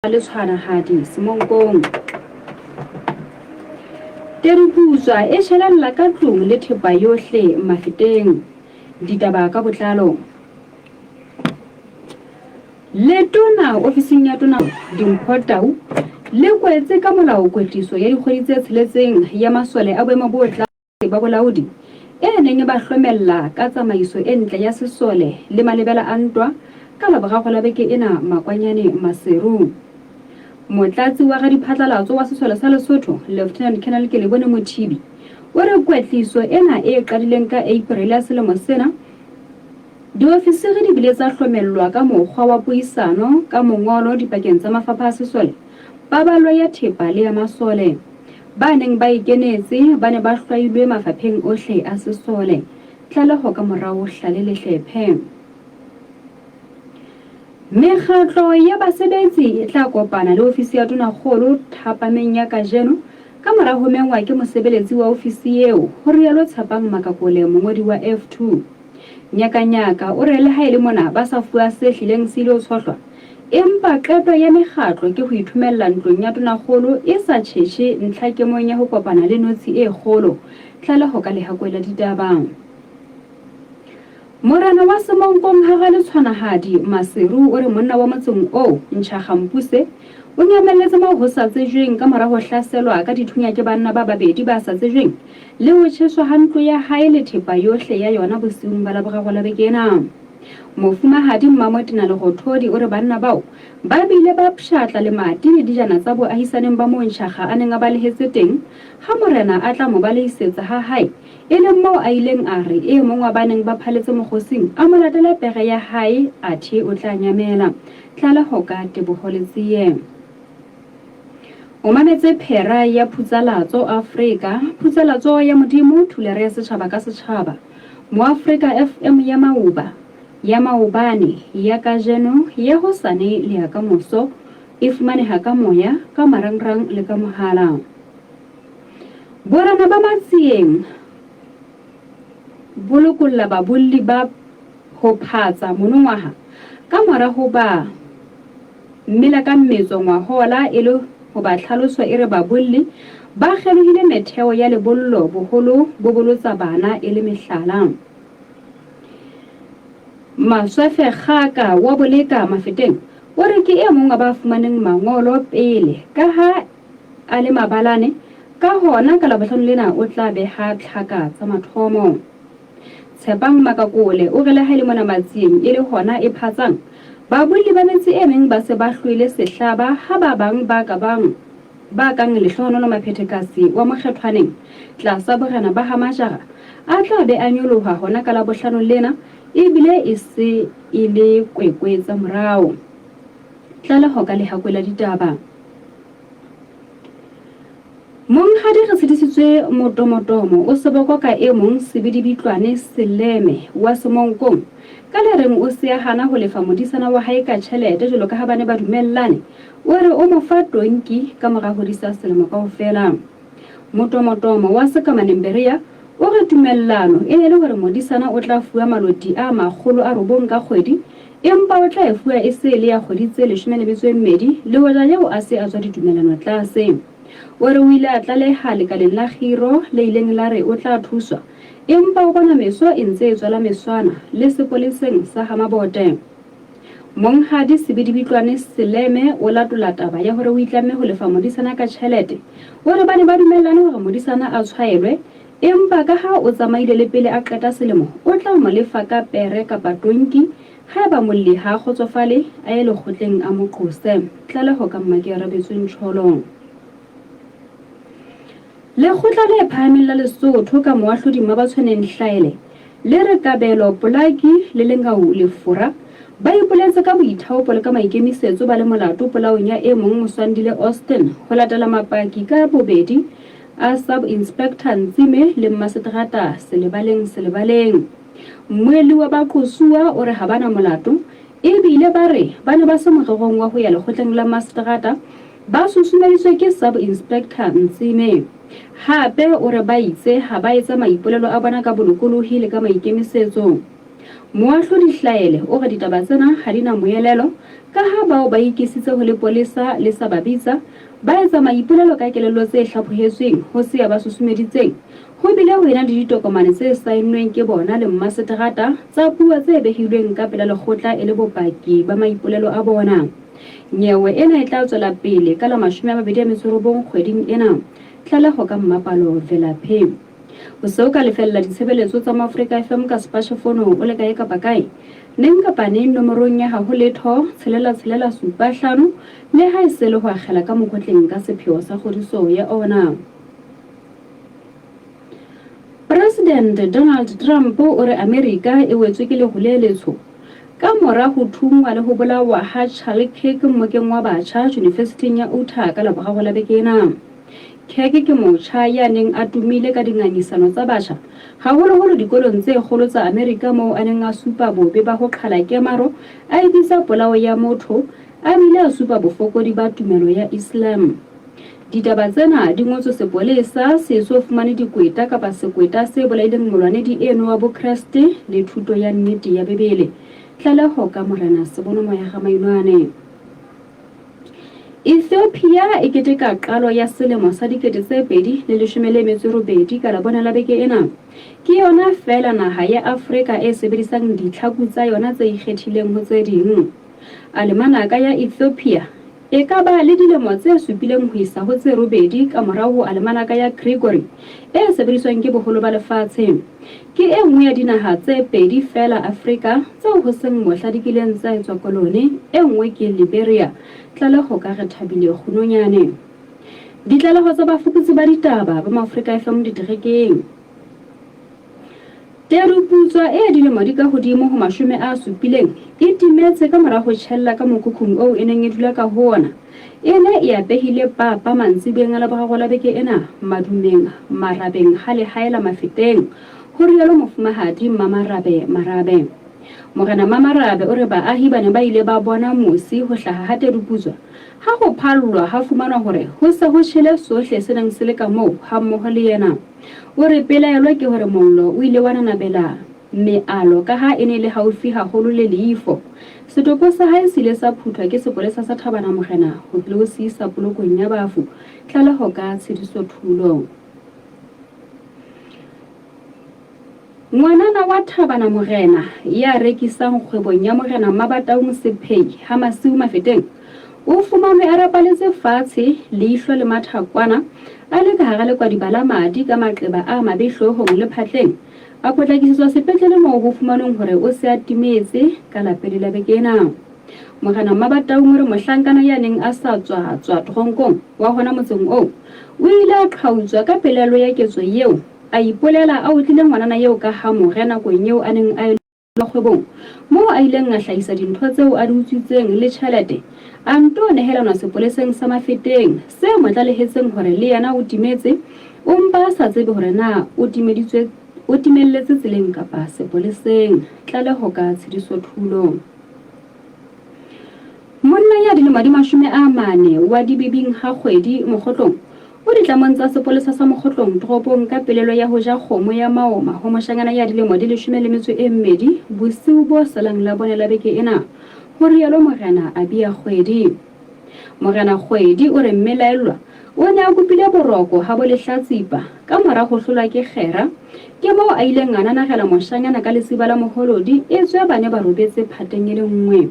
Le tshwanahadi semonkong. Teruputswa e tjhelella ka tlung le thepa yohle mafeteng. Ditaba ka botlalo. Letona ofising ya Tona Dimpho Tau le kwetse ka molao kwetliso ya dikgwedi tse tsheletseng ya masole a boemo bo tlase ba bolaodi e neng e ba hlomella ka tsamaiso e ntle ya sesole le malebela a ntwa ka Laboraro la beke ena Makwanyane, Maseru. Motlatsi wa radiphatlalatso wa sesole sa Lesotho, Lieutenant Colonel Kelebone Mothibi, o re kwetliso ena e qadileng ka April ya selemo sena, diofisiri di bile tsa hlomellwa ka mokgwa wa puisano ka mongolo dipakeng tsa mafapha a sesole, paballo ya thepa le ya masole. Ba neng ba e kenetse ba ne ba hlwailwe mafapheng ohle a sesole. Tlaleho ka morao hlale lehlephe. Mekgatlo ya basebetsi e tla kopana le ofisi ya Tonakgolo thapameng ya kajeno ka mora ho mengwa ke mosebeletsi wa ofisi eo, ho rialo Tshepang Makakole, mongodi wa F2. Nyakanyaka o re le ha e le mona ba sa fuwa se hlileng se ilo tshohlwa, empa qeto ya mekgatlo ke ho ithomella ntlong ya tonakgolo e sa tjhetjhe ntlhakemong ya ho kopana le notshi e kgolo. Tlaleho ka Lehakoe la Ditaba. Morena wa Semonkong ha Raletshwanahadi Maseru o re monna wa motseng oo, Ntjhakga Mpuse, o nyamelletse moo ho sa tsejweng ka mora ho hlaselwa ka dithunya ke banna ba babedi ba sa tsejweng le ho tjheswa ha ntlo ya hae le thepa yohle ya yona bosiung ba Laboraro la beke ena. Mofumahadi Mmamotena Lerothodi o re banna bao ba bile ba pshatla lemati le dijana tsa boahisaneng ba moo Ntjhakga a neng a balehetse teng ha morena a tla mo balehisetsa ha hae, e leng moo a ileng a re e mong wa ba neng ba phaletse mokgosing a mo latele pere ya hae athe o tla nyamela. Tlaleho ka Teboho Letsie. O mametse phera ya Phutsalatso Afrika, Phutsalatso ya Modimo, Thulare ya setjhaba ka setjhaba, Moafrika FM ya maoba, ya maobane, ya kajeno, ya hosane le ya kamoso, e fumaneha ka moya, ka marangrang le ka mohala. Borena ba Matsieng bo lokolla babolli ba ho phatsa monongwaha ka mora ho ba Mmela ka mmetso ngwahola e le hoba tlhaloso e re babolli ba kgelohile metheo ya lebollo boholo bo bolotsa bana e le mehlala. Maswefe Kgaka wa Boleka Mafeteng o re ke e mong wa ba fumaneng mangolo pele ka ha a le mabalane ka hona ka Labohlano lena o tla beha tlhaka tsa mathomo. Tshepang Makakole o re le ha e le mona Matsieng e le hona e phatsang, babolli ba metse e meng ba se ba hloile sehlaba ha ba bang ba ka bang ba kang Lehlohonolo Maphethekasi wa Mokgethwaneng tlasa borena ba ha Majara a tla be a nyoloha hona ka Labohlano lena ebile e se e le kwekwe tsa morao. Tlaleho ka Lehakwe la Ditaba. Monghadi re tshedisitswe motomotomo o seboko ka e mong Sebidibitlwane Seleme wa Semonkong ka le reng o se a hana ho lefa modisana wa hae ka tjhelete jwalo ka ha ba ne ba dumellane, o re o mo fa tonki ka mora ho disa selemo kaofela. Motomotomo wa Sekamaneng Berea o re tumellano e ne le hore modisana o tla fuwa maloti a 900 ka kgwedi empa o tla e fuwa e se e le ya kgwedi tse 12 le hoja eo a se a tswa ditumellano tlase. O re o ile a tlaleha lekaleng la kgiro le ileng la re o tla thuswa, empa o bona meso e ntse e tswela meswana le sepoleseng sa ha Mabote. Monghadi Sebidibitlwane Seleme o latola taba ya hore o itlamme ho lefa modisana ka tjhelete. O re ba ne ba dumellane hore modisana a tshwaelwe, empa ka ha o tsamaile le pele a qeta selemo, o tla mo lefa ka pere kapa tonki. Haeba molli ha a kgotsofale, a ye lekgotleng a mo qose. Tlaleho ka Mmakearabetswe Ntjholo. Lekgotla le Phahameng la Lesotho ka moahlodi Mmabatshweneng Hlaele le re Kabelo Polaki le Lengau Lefora ba ipoletse ka boithaopo le ka maikemisetso ba le molato polaong ya e mong Moswandile Austin ho latela mapaki ka bobedi a Sub-Inspector Ntsime le Mmaseterata Selebaleng Selebaleng. Mmuelli wa baqosuwa o re ha ba na molato ebile ba re ba ne ba se morerong wa ho ya lekgotleng la maseterata ba susumeditswe ke Sub-Inspector Ntsime. Hape o re ba itse ha ba etsa maipolelo a bona ka bolokolohi le ka maikemisetso. Moahlodi Hlaele o re ditaba tsena ha di na moelelo ka ha bao ba ikisitse ho lepolesa le sa ba bitsa, ba etsa maipolelo ka kelello tse hlaphohetsweng ho se ya ba susumeditseng. Ho bile ho ena le ditokomane tse saennweng ke bona le mmaseterata tsa puo tse behilweng ka pela lekgotla e le bopaki ba maipolelo a bona. Nyewe ena e tla tswela pele ka la 29 kgweding ena. Tlaleho ka Mmapalo Velaphe. O se o ka lefella ditshebeletso tsa Moafrika FM ka sepatjhefono o le kae kapa kae, neng kapa neng nomorong ya haho letho tshelela tshelela supa hlano le ha e se le ho akgela ka mokotleng ka sepheo sa kgodiso ya ona. Presidente Donald Trump o re Amerika e wetswe ke leru le letsho ka mora ho thunngwa le ho bolawa ha Charlie Kirk mmokeng wa batjha Junifesithing ya Utah ka Laboraro la beke ena. Kirk ke motjha ya neng a tumile ka dingangisano tsa batjha, haholoholo dikolong tse kgolo tsa Amerika moo a neng a supa bobe ba ho qhala kemaro, a e bitsa polao ya motho, a bile a supa bofokodi ba tumelo ya Islam. Ditaba tsena di ngotswe sepolesa se eso fumane dikweta kapa sekweta se bolaileng molwanedi eno wa Bokreste le thuto ya nnete ya Bibele. Tlaleho ka Morena Sebono Moya Ramainwane. Ethiopia e keteka qalo ya selemo sa 2018 ka Labone la beke ena. Ke yona feela naha ya Afrika e sebedisang ditlhaku tsa yona tse ikgethileng ho tse ding. Alemanaka ya Ethiopia e ka ba le dilemo tse supileng ho isa ho tse robedi ka morao ho alemanaka ya Gregory e sebediswang ke boholo ba lefatshe. Ke e nngwe ya dinaha tse pedi feela Afrika tseo ho seng mohla di kileng tsa etswa kolone, e nngwe ke Liberia. Tlaleho ka Rethabile Kgunonyane. Ditlaleho tsa bafuputsi ba ditaba ba Maafrika FM diterekeng. Teruputswa e dilemo di ka hodimo ho 70 e timetse ka mora ho tjhella ka mokhukhung oo e neng e dula ka ho ona. E ne e apehile papa mantsiboeng a Laboraro la beke ena Madumeng, Marabeng ha lehae la Mafeteng, ho rialo Mofumahadi Mmamarabe Marabe. Morena Mmamarabe o re baahi ba ne ba ile ba bona mosi ho hlaha ha teruputswa. Ha ho phallwa ha fumanwa hore ho se ho tjhele sohle se neng se le ka moo hammoho le yena. O re pelaelo ke hore mollo o ile wa nanabela mealo ka ha e ne e le haufi haholo le leifo. Setopo sa hae se ile sa phuthwa ke sepolesa sa Thabana Morena ho tlilo se isa polokong ya bafu. Tlaleho ka Tshediso Thulo. Ngwanana wa Thabana Morena ya rekisang kgwebong ya Morena Mmabataung Sephei ha Masiu Mafeteng o fumanwe a rapaletse fatshe leihlo le mathakwana a le ka hara lekwadiba la madi ka maqeba a mabe hloohong le phatleng. A potlakisetswa sepetlele moo ho fumanweng hore o se a timetse ka la pele la beke ena. Morena Mmabataung o re mohlankana ya neng a sa tswa tswa teronkong wa hona motseng oo o ile a qhautswa ka pelaelo ya ketso eo. A ipolela a otlile ngwanana eo ka hamore nakong eo a neng a ilo kgwebong, moo a ileng a hlahisa dintho tseo a di utswitseng le tjhelete, a nto nehelanwa sepoleseng sa Mafeteng, se mo tlalehetseng hore le yena o timetse, o mpa a sa tsebe hore na o timeditswe o timelletse tseleng kapa sepoleseng. Tlaleho ka Tshediso Thulo. Monna ya dilemo di 40 wa Dibibing ha Kgwedi, Mokgotlong, o ditlamong tsa sepolesa sa Mokgotlong toropong ka pelelo ya ho ja kgomo ya maoma ho moshanyana ya dilemo di 12 bosiu bo salang Labone la beke ena, ho rialo Morena Abia Kgwedi. Morena Kgwedi o re mmelaellwa o ne a kopile boroko ha bo lehlatsipa ka mora ho hlolwa ke kgera, ke moo a ileng a nanarela moshanyana ka lesiba la moholodi etswe ba ne ba robetse phateng e le nngwe.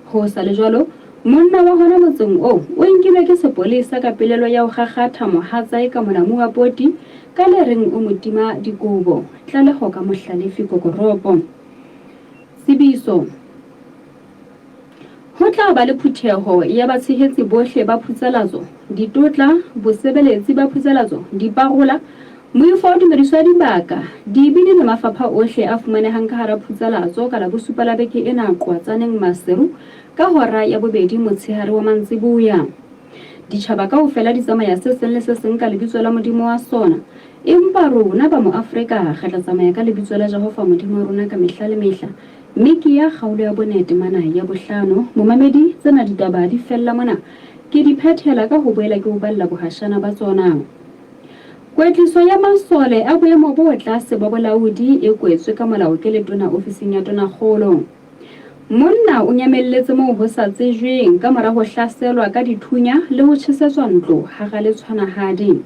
Ho sa le jwalo, monna wa hona motseng oo o nkilwe ke sepolesa ka pelelo ya ho kgakgatha mohatsae ka molamu wa poti ka le reng o mo tima dikobo. Tlaleho ka Mohlalefi Kokoropo. Tsebiso. Ho tla ba le phutheho ya batshehetsi bohle ba phutsalatso, ditotla, bosebeletsi ba phutsalatso, diparola, Moifo wa tumediso ya dibaka, dibini le mafapha ohle a fumanehang ka hara Phutsalatso ka Labosupa la beke ena Qwatsaneng Maseru ka hora ya bobedi motshehare wa mantsiboya. Ditjhaba kaofela di tsamaya se seng le se seng ka lebitso la modimo wa sona, empa rona ba Moafrika re tla tsamaya ka lebitso la Jehova Modimo wa rona ka mehla le mehla. Mekia kgaolo ya bone temana ya bohlano. Momamedi, tsena ditaba di fella mona. Ke di phethela ka ho boela ke o balla bohashana ba tsona. Kwetliso ya masole a boemo bo tlase ba bolaodi e kwetswe ka molao ke letona ofising ya tonakgolo. Monna o nyamelletse moo ho sa tsejweng ka mora ho hlaselwa ka dithunya le ho tjhesetswa ntlo hara letshwanahadi.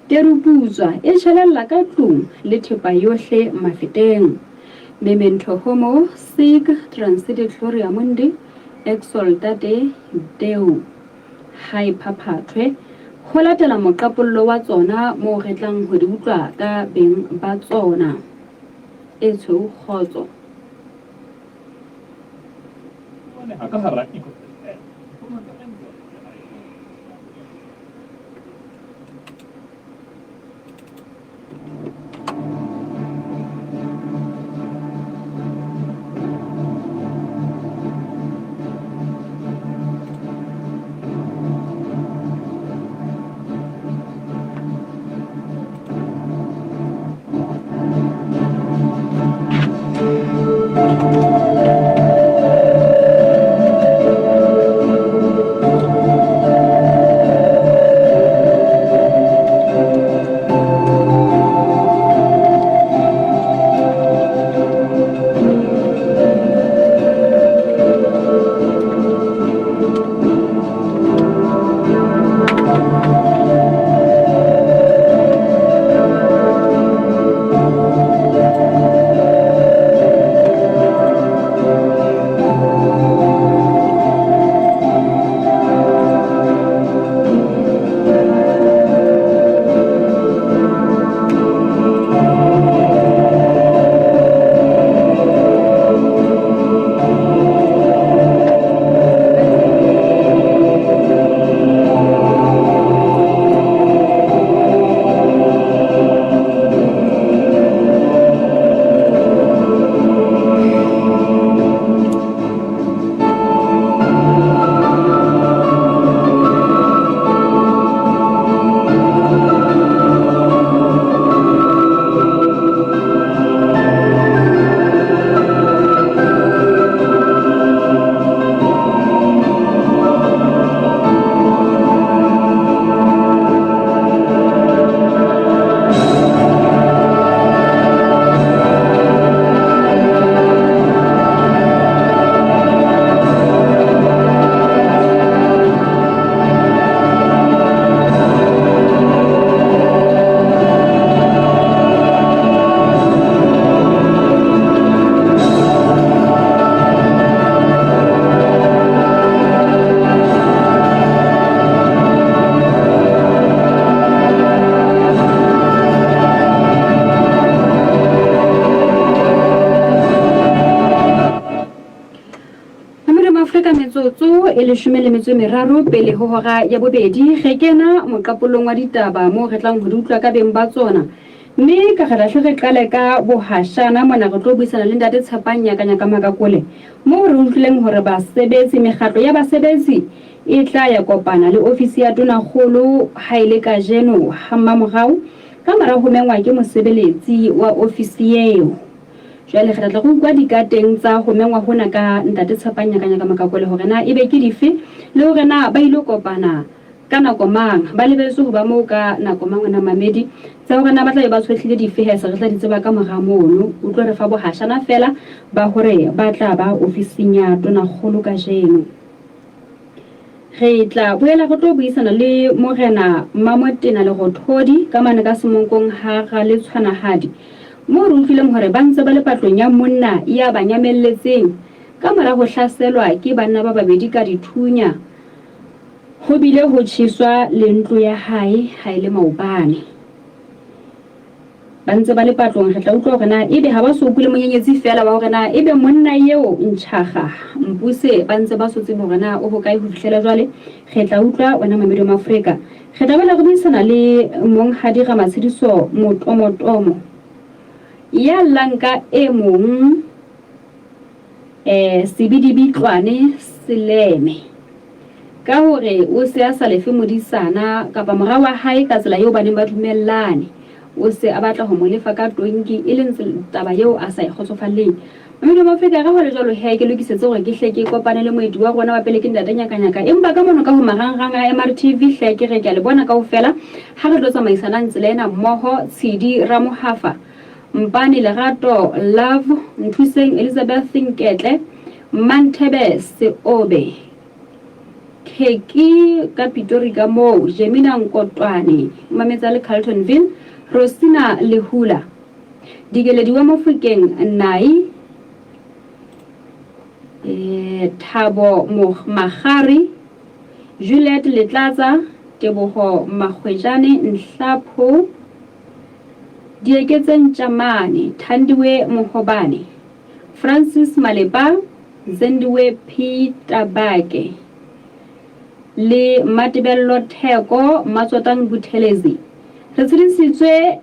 Teruputswa e tjhelella ka tlung le thepa yohle mafeteng. Memento homo sic transite gloria mundi exultate Deo. Ha e phaphathwe ho latela moqapollo wa tsona moo re tlang ho di utlwa ka beng ba tsona. E tshweu kgotso. Fumaneha ka hara Ecosys app, difonong tsa Android le iPhone. Mamelo Afrika metsotso e leshome le metso e meraro pele ho hora ya bobedi re kena moqapolong wa ditaba moo re tlang ho di utlwa ka beng ba tsona mme ka re lahle re qale ka bohashana mona re tlo buisana le ntate Tshepang Nyakanyaka Makakole moo re utlwileng hore basebetsi mekgatlo ya basebetsi e tla ya kopana le ofisi ya tonakgolo ha e le kajeno ha mmamorao ka mora ho mengwa ke mosebeletsi wa ofisi eo. Jwale re tla tla re utlwa dikateng tsa ho mengwa hona ka Ntate Tshepang Nyakanyaka Makakole hore na ebe ke dife le hore na ba ilo kopana ka nako mang, ba lebelletswe ho ba moo ka nako mang wena mamedi. Tsa hore na ba tla be ba tshohlile dife he se re tla di tseba ka mora mono. O tlo re fa bohashana feela ba hore ba tla ba ofising ya Tonakgolo kajeno. Re tla boela re tlo buisana le Morena Mmamotena Lerothodi ka mane ka Semonkong ha Raletshwanahadi, moo re utlwileng hore ba ntse ba le patlong ya monna ya ba nyamelletseng ka mora ho hlaselwa ke banna ba babedi ka dithunya ho bile ho tjheswa le ntlo ya hae ha e le maobane. Ba ntse ba le patlong, re tla utlwa hore na ebe ha ba so utlwe le monyenyetsi feela wa hore na ebe monna eo Ntjhaga Mpuse ba ntse ba so tsebe hore na o hokae ho fihlela jwale. Re tla utlwa wena Mamedi wa Maafrika. Re tla boela re buisana le Monghadi Ramatshediso Motomotomo ya llang ka e mong eh Sebidibitlwane Seleme ka hore o se a sa lefe modisana kapa mora wa hae ka tsela eo ba neng ba dumellane. O se a batla ho mo lefa ka tonki, e leng taba eo a sa e kgotsofalleng. Mamedi wa Maafrika, ge go le jwalo he, ke lokisetse gore ke hle ke kopane le moeti wa rona wa pele ke Ntate Nyakanyaka. Empa ka mono ka ho marangrang a MRTV hle ke re ke a le bona kaofela ha re tlo tsamaisanang tsela ena mmoho, Tshidi Ramohafa, Mpane Lerato, Love Nthuseng, Elizabeth Nketle, Mmanthebe Seobe, Kheki ka Pitori ka moo, Jemina Nkotwane, o mametse a le Carltonville, Rosina Lehula, Dikeledi wa Mofokeng, Nai, Thabo Magare, Juliet Letlatsa, Teboho Makgwejane, Nhlapho, Dieketseng Tjamane, Thandiwe Mohobane, Francis Malepa, Zendiwe P. Tabake le Matebello Theko Matsotang Buthelezi. Re tshedisitswe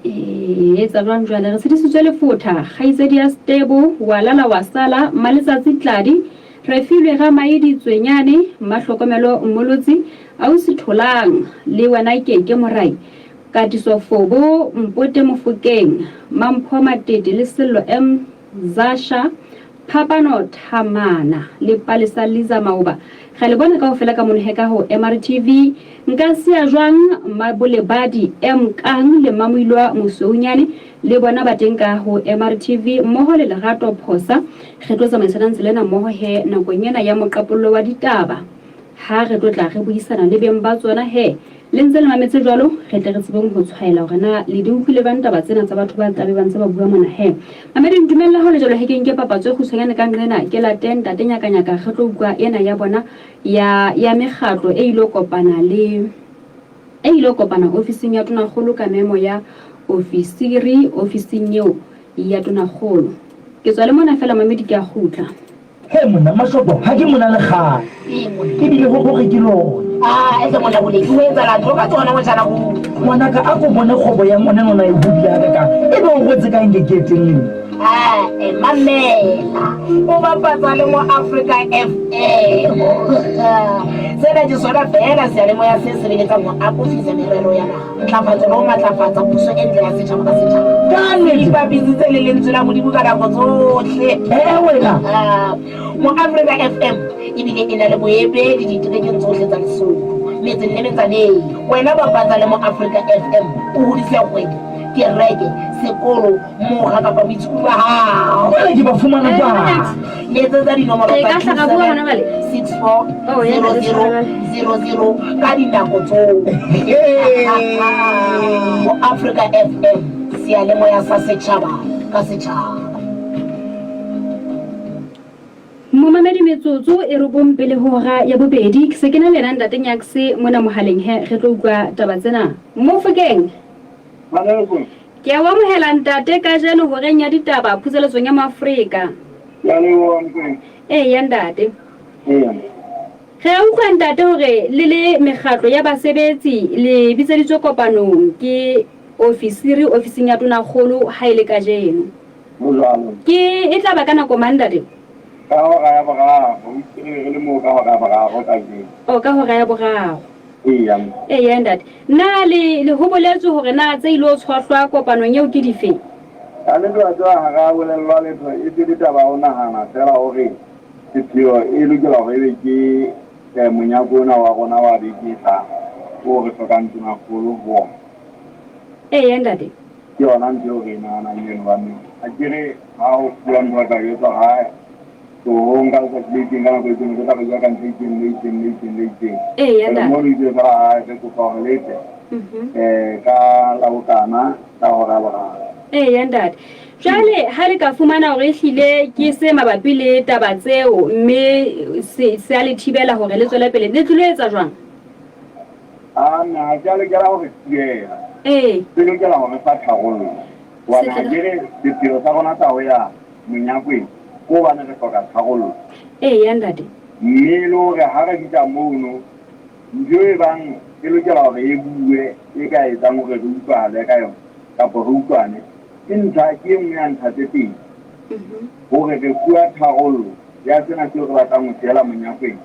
etsa jwang jwale? Re tshedisitswe Lefotha, kgaitsedi ya Stebo, wa lala wa sala, Mmaletsatsi Tladi, Refilwe Ramaidi Tswenyane, Mmahlokomelo Mmolotsi, Ausi Tholang le wena Keke Morai, Katiso Fobo, Mpote Mofokeng, Mampho Matete le Sello M. Zasha, Phapano Thamana le Palesa Liza Maoba. Re le bona kaofela ka mono he ka ho MRTV. Nka siya jwang Mabolebadi M. Kang le Mamoilwa Mosweunyane le bona ba teng ka ho MRTV mmoho le Lerato Phosa. Re tlo tsamaisanang tsela ena mmoho he nakong ena ya moqapollo wa ditaba. Ha re tlo tla re buisana le beng ba tsona he le ntse le mametse jwalo, re tle re tsebeng ho tshwaela hore na le di utlwile jwang taba tsena tsa batho ba tlabe ba ntse ba bua mona he. Mamedi ntumella ho le jwalo he ke nke papatso e kgutshwanyane ka nqena ke late ntate Nyakanyaka re tlo utlwa ena ya bona ya ya mekgatlo e ilo kopana le e ilo kopana ofising ya tonakgolo ka memo ya ofisiri ofising eo ya tonakgolo. Ke tswa le mona fela mamedi ke a kgutla. Hei monna, Mashoko, ha ke mona le kgale. Ebile ho hore ke lona. Ah, ese monna boleng, o etsalang? Tlo ka tsona motjhana go. Ngwanaka, a ko bone kgwebo ya ngwana nona e hodile hakakang. Ebe o rwetse ka eng ke eteng le nna? Ah, eh, mamela. O bapatsa le mo Africa FM. Sena ke sona feela seyalemoya se sebeletsang ho akofisa merero ya naha. Ntlafatso le ho matlafatsa puso e ntle ya setjhaba ka setjhaba. Ka nnete. Ipapisitse le lentswe la Modimo ka nako tsohle. Ee wena. Ah, Mo Africa FM ebile e na le boemedi diterekeng tsohle tsa Lesotho, metseng le metsaneng. Wena bapatsa le Mo Africa FM o hodise kgwebo, kereke, sekolo, mokga kapa boitshoko ba hao. Jwale ke ba fumana jwang? Letsetsa dinomoro Re tsa ka hla ra bua hona jwale? 64 Oh, ya, 00 00 ka dinako tsohle. Mo Africa FM seyalemoya sa setjhaba ka setjhaba. Momamedi metsotso e robong pele ho hora ya bobedi. Ke se ke na le yena Ntate Nyakse mona mohaleng he re tlo utlwa taba tsena. Mofokeng. Ke a o amohela ntate kajeno horeng ya ditaba phuseletsong ya Moafrika. Ke a leboha Mokwena. Eya ntate. Eya. Re a utlwa ntate hore le le mekgatlo ya basebetsi le bitseditswe kopanong ke ofisiri ofising ya tonakgolo ha e le kajeno. Ho jwalo. Ke e tla ba ka nako mang ntate? Ka hora ya boraro. O itse re be re le moo ka hora ya boraro kajeno. Oh, ka hora ya boraro. Eya. Eya ntate. Na le le ho boletswe hore na tse ilo tshohlwa kopanong eo ke dife? Ka nnete wa tseba ha ra bolellwa letho e se le taba ya ho nahana feela hore sepheo e lokela hore ebe ke monyako ona wa rona wa beke e tlang oo re hlokang tonakgolo ho ona. Eya ntate. Ke yona ntho eo re e nahanang eno hobane akere ha ho fuwa ntho ba tla jwetswa ha Tlohong ka letsatsi le itseng, ka nako e itseng, re tlo tla re bua ka ntho e itseng, le itseng, le itseng, le itseng. Eya, Jwale ntate. moo re itse feela hae, re kopa hore le tle ka Labokana ka hora ya boraro. Eya, ntate. Jwale ha le ka fumana hore ehlile ke se mabapi le taba tseo mme se, se a le thibela hore le tswele pele, le tlilo etsa jwang? A mme ha se a lokela ho re thibela. Ee. Se lokela ho re fa tharollo. Hobane Se ha tla- ke re sepheo sa rona sa ho ya Monyakweng, ke hobane re hloka tharollo. Eya, ntate. Mme e le hore ha re fihla mono, ntho e bang e lokela hore e bue, e ka etsang hore re utlwahale ka yona, kapa re utlwane, ke ntlha, ke e nngwe ya ntlha tse pedi. Hore re fuwa tharollo ya sena seo re batlang ho se ela monyakweng,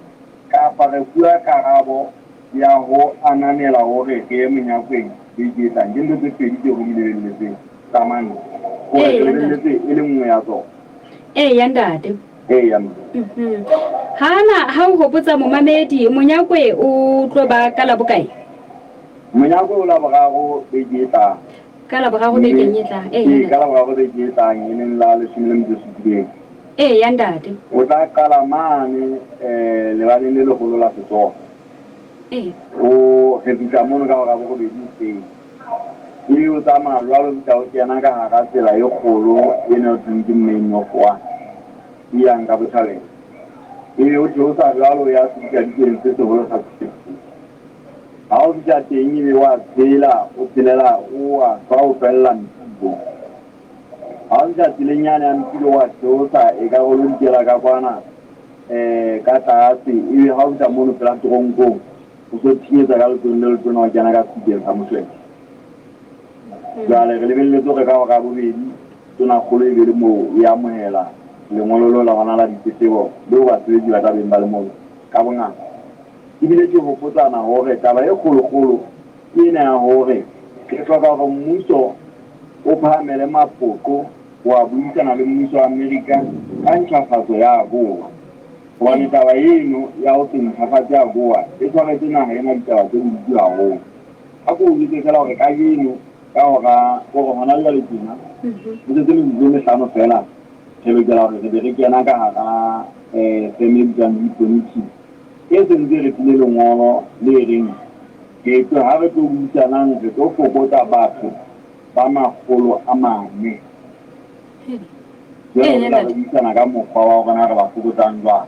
kapa re fuwa karabo ya ho ananela hore re ye monyakweng. beke e tlang. Ke ntho tse pedi tseo re di lebelletseng tsa mantlha. Hore re lebelletse e le nngwe ya tsona. Eya ntate. Eya mme. Hana ha o hopotsa momamedi, monyakwe o tlo ba ka la bokae? Monyakwe o Laboraro beke e tlang. Ka Laboraro bekeng e tlang. Ee, ka Laboraro beke e tlang e leng la 17. Eya ntate. O tla qala mane lebaleng le leholo la Setswana. Ee. O re fihla mono ka hora borobedi hoseng. Ebe o tsamaya jwalo o fihla o kena ka hara tsela e kgolo ena ho thweng ke Main North One e yang ka botjhabela. Ebe o theosa jwalo o ya sedikadikeng se seholo sa Ha o fihla teng ebe wa tshela, o tshelela o wa tswa o fella Mpilo. Ha o fihla tseleng yane ya Mpilo wa theosa e ka o lo dikela ka kwana ka tlase ebe ha o fihla mono pela teronkong o so thinyetsa ka letsohong le letona o kena ka sedikeng sa Moshweshwe. Jwale re lebelletse hore ka hora ya bobedi tonakgolo e be le moo e amohela lengolo leo la rona la ditletlebo leo basebetsi ba tla beng ba le mono ka bongata. Ebile ke hopotsana hore taba e kgolokgolo ke ena ya hore re hloka hore mmuso o phahamele mapoqo ho a buisana le mmuso wa Amerika ka ntjhafatso ya AGOA. Hobane taba eno ya ho se ntjhafatse AGOA e tshwaretse naha ena ditaba tse bodutu haholo. A ko o jwetse feela hore kajeno ka hora, kore hona jwale tjena, ho setse metsotso e mehlano feela re lokela hore re be re kena ka hara feme e bitswang Equanimity. E sentse e re file lengolo le reng re tlo ha re tlo buisanang re tlo fokotsa batho ba 400. Jwale re tla re buisana ka mokgwa wa hore na re ba fokotsang jwang.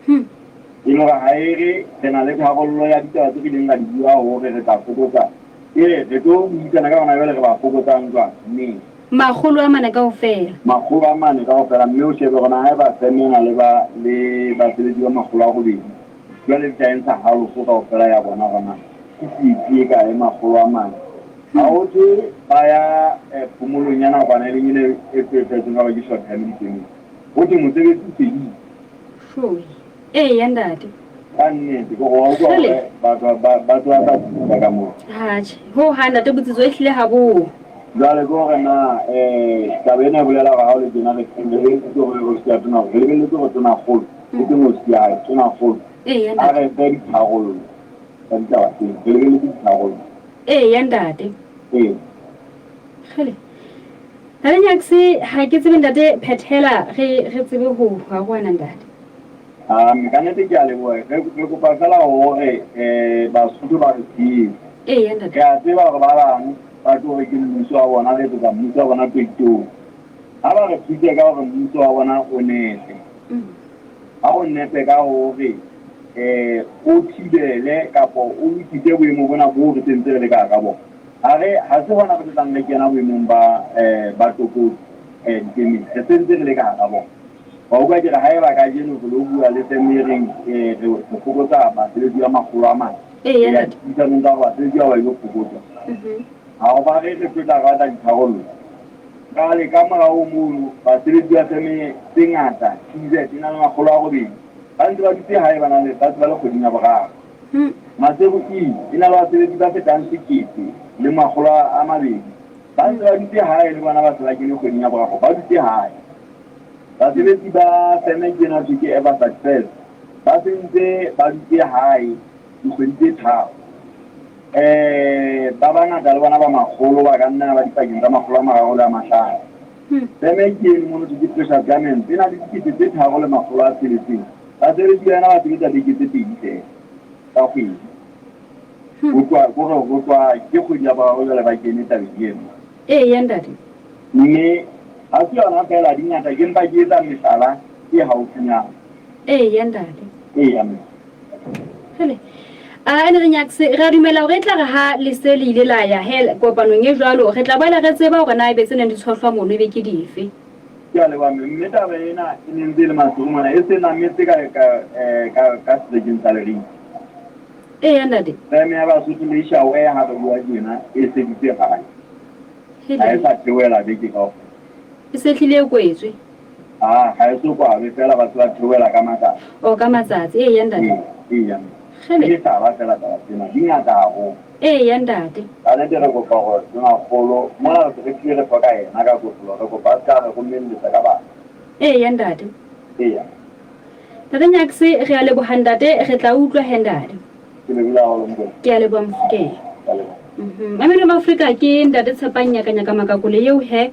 E le hore ha e re re na le tharollo ya ditaba tse re ileng ra di bua hore re tla fokotsa, e re re tlo buisana ka hona jwale re ba fokotsang jwang, neng. 400 kaofela. 400 kaofela, mme o shebe hore na haeba feme e na le ba, le basebetsi ba 800, jwale di tla e ntsha halofo kaofela ya bona hore na ke tsietsi e kae, 400. Ha ho thwe ba ya phomolong ya nakwana e leng ena e tlwaetsweng ka hore ke short time difemeng, ho thwe mosebetsi o fedile. Sure. Eya ntate. Ka nnete, ke gore wa utlwa Kgele. hore batho ba batho ba sa thusa ka moo. Atjhe, ho hang ntate Botsitso e hlile ha bo. Jwale ke hore na taba ena e bolela hore ha o le tjena re lebelletse hore re ofisi ya tona re lebelletse hore tonakgolo e seng ofisi ya hae tonakgolo Eya a ntate. re fe ditharollo tsa ditaba tsena re lebelletse ditharollo. Eya ntate. Ee. Kgele. Ntate Nyaksi, ha ke tsebe ntate phethela re re tsebe ho arohana ntate. Mme ka nnete ke a leboha. Re re kopa fela hore Basotho ba re tshehetse. Eya ntate. Re a tseba hore ba bang ba tlo re ke mmuso wa bona, re etsetsa mmuso wa bona toitoi. Ha ba re thuse ka hore mmuso wa bona o nepe. Ha o nepe ka hore o thibele kapa o lokise boemo bona boo re sentse re le ka hara bona. Ha re ha se hona re tlo tlang re kena boemong ba ba tlokotsi dikemeng. Re sentse re le ka hara bona. Wa utlwa ke re haeba kajeno re lo bua le feme e reng re re fokotsa basebetsi ba 400. Eya Re ya ntate. dipuisanong tsa hore basebetsi bao ba ilo fokotswa. Ha o ba re re tlo tla re batla ditharollo. Jwale ka morao mono basebetsi ba feme tse ngata TZ e na le 800 ba ntse ba dutse hae ba na le ba ntse ba le kgweding ya boraro. Maseru E e na le basebetsi ba fetang 1200 ba ntse ba dutse hae le bona ba se ba kene kgweding ya boraro ba dutse hae. Basebetsi ba feme ke ena thwe ke Ever Success ba se ntse ba dutse hae dikgwedi tse tharo. Ba bangata le bona ba makgolo ba ka nna ba dipakeng tsa 300 le a 500. Feme ke eno mono thwe ke Precious Garments e na le 3600. Basebetsi ba yona ba sebetsa beke tse pedi feela ka kgwedi. Ho tloha kore ho tloha ke kgwedi ya boraro jwale ba kene tabeng eno. Eya ntate. Mme ha se yona feela di ngata ke mpa ke etsa mehlala e haufinyana. Eya ntate. Eya mme. Hele. A ene re nyakse re a dumela hore e tla re ha le se le ile la ya he kopanong e jwalo re tla boela re tseba hore na ebe tse neng di tshohlwa mono ebe ke dife. Ke a leboha mme. Mme taba ena e ne ntse e le Maseru mona e se nametse ka ka ka ka sebakeng sa Leriki. Eya ntate. Feme ya Basotho le Shawe ha re bua tjena e sebitse hae. Ha e sa theohela beke kaofela. E se hlile e kwetswe. Ha e so kwalwe fela ba se ba theohela ka matsatsi. Oh, ka matsatsi. Eya ntate. Eya. Ke mehlala feela taba tsena, di ngata haholo. Eya, ntate. Ka nete re kopa hore Tonakgolo, mona re se re hlile re hloka yena ka kotloloho, re kopa a se ka re romelletsa ka batho. Eya, ntate. Eya. Ntate Nyakse, re a leboha ntate, re tla utlwa he ntate. Ke lebohile haholo Mokoena. Ke a leboha Mofokeng. Ke a leboha. Mamedi wa Maafrika ke ntate Tshepang Nyakanyaka Makakole eo he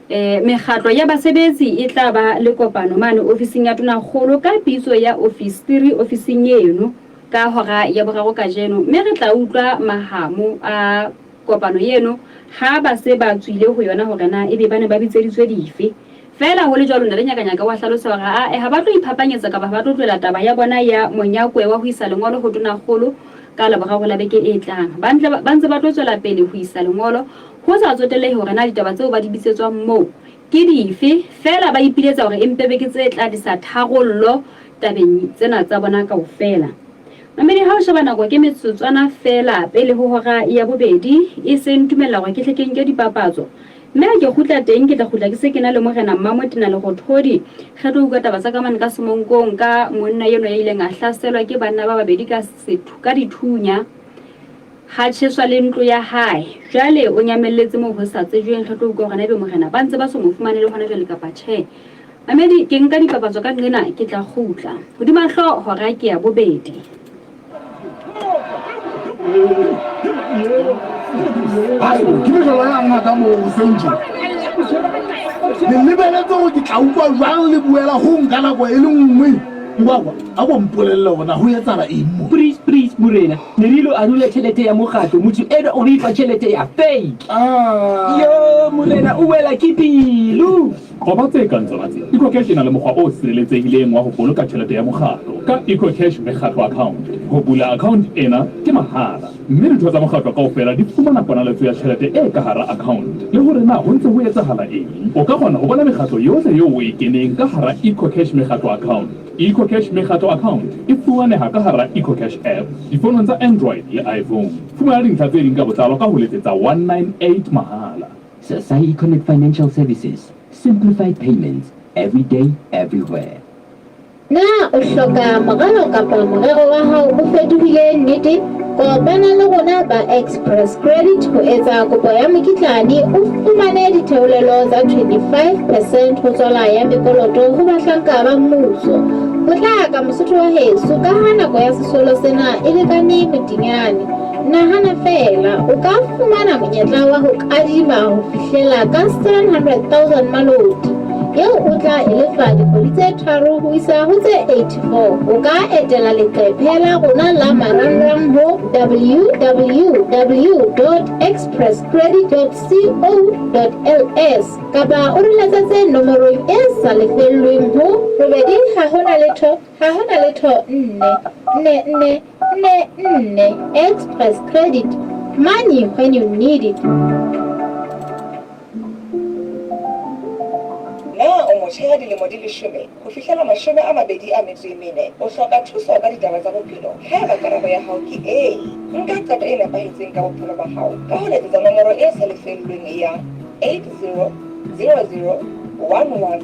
eh mekgatlo ya basebetsi e tla ba le kopano mane ofising ya Tonakgolo ka pitso ya ofisiri ofising eno ka hora ya boraro kajeno mme re tla utlwa mahamo a kopano eno ha ba se ba tswile ho yona hore na ebe ba ne ba bitseditswe dife. Feela ho le jwalo, Ntate Nyakanyaka o a hlalosa hore ae ha ba tlo iphapanyetsa kapa ha ba tlo tlohela taba ya bona ya monyakwe wa ho isa lengolo ho Tonakgolo ka Laboraro la beke e tlang. Ba ntle ba ntse ba tlo tswela pele ho isa lengolo ho sa tsotellehe hore na ditaba tseo ba di bitsetswang moo ke dife, feela ba ipiletsa hore e mpe be ke tse tla tlisa tharollo tabeng tsena tsa bona kaofela. Mamedi, ha o sheba nako ke metsotswana feela pele ho hora ya bobedi, e se ntumella hore ke hle ke nke dipapatso. Mme ha ke kgutla teng, ke tla kgutla ke se ke na le Morena Mmamotena Lerothodi. Re tlo utlwa taba tsa ka mane ka Semonkong ka monna enwa ya ileng a hlaselwa ke banna ba babedi ka sethu, ka dithunya, ha tjheswa le ntlo ya hae. Jwale o nyamelletse moo ho sa tsejweng. Re tlo utlwa hore na ebe morena ba ntse ba so mo fumane le hona jwale kapa tjhe. Mamedi, ke nka dipapatso ka nqena, ke tla kgutla. Hodima hlooho hora ke ya bobedi. Ke mehlolo ya ngaka moo hoseng tje. Le lebeletse hore ke tla utlwa jwang le buela ho nka nako e le nngwe. Nkwakwa, a ko mpolelle hore na ho etsahala eng mo. Please, please, morena, ne re ilo arola tjhelete ya mokgatlo, motho enwa o re fa tjhelete ya fake. Ah. Yo, morena, o wela ke pelo. Qoba tse kang tsona tse. EcoCash e na le mokgwa o sireletsehileng wa ho boloka tjhelete ya mokgatlo ka EcoCash Mekgatlo Account. Ho bula account ena ke mahala, mme ditho tsa mokgatlo kaofela di fumana ponaletso ya tjhelete e ka hara account le hore na ho ntse ho etsahala eng. O ka kgona ho bona mekgatlo yohle eo o e keneng ka hara EcoCash Mekgatlo Account. EcoCash Mekgatlo Account e fumaneha ka hara EcoCash app difonong tsa Android le iPhone. Fumana dintlha tse ding ka botlalo ka ho letsetsa 198 mahala. Sasai Econet Financial Services, simplified payments, every day, everywhere. Na o hloka moralo kapa morero wa hao o fetohile nnete? Kopana le rona ba Express Credit ho etsa kopo ya mokitlane o fumane ditheolelo tsa 25 percent ho tswala ya mekoloto ho bahlanka ba mmuso. Potlaka Mosotho wa heso ka ha nako ya sesolo sena e lekane motinyane. Nahana feela, o ka fumana monyetla wa ho kadima ho fihlela ka 700,000 maloti, eo o tla e lefa dikgwedi tse tharo ho isa ho tse 84. O ka etela leqephe la rona la marangrang ho www.expresscredit.co.ls kapa o re letsetse nomorong e sa lefellweng ho robedi ha ho na letho ha ho na letho nne nne nne Nne nne Express Credit, money when you need it. Na o motjha ya dilemo di leshome ho fihlela 24? O hloka thuso ka ditaba tsa bophelo? Haeba karabo ya hao ke ee, nka qeto e nepahetseng ka bophelo ba hao ka ho letsetsa nomoro e sa lefellweng ya 80001111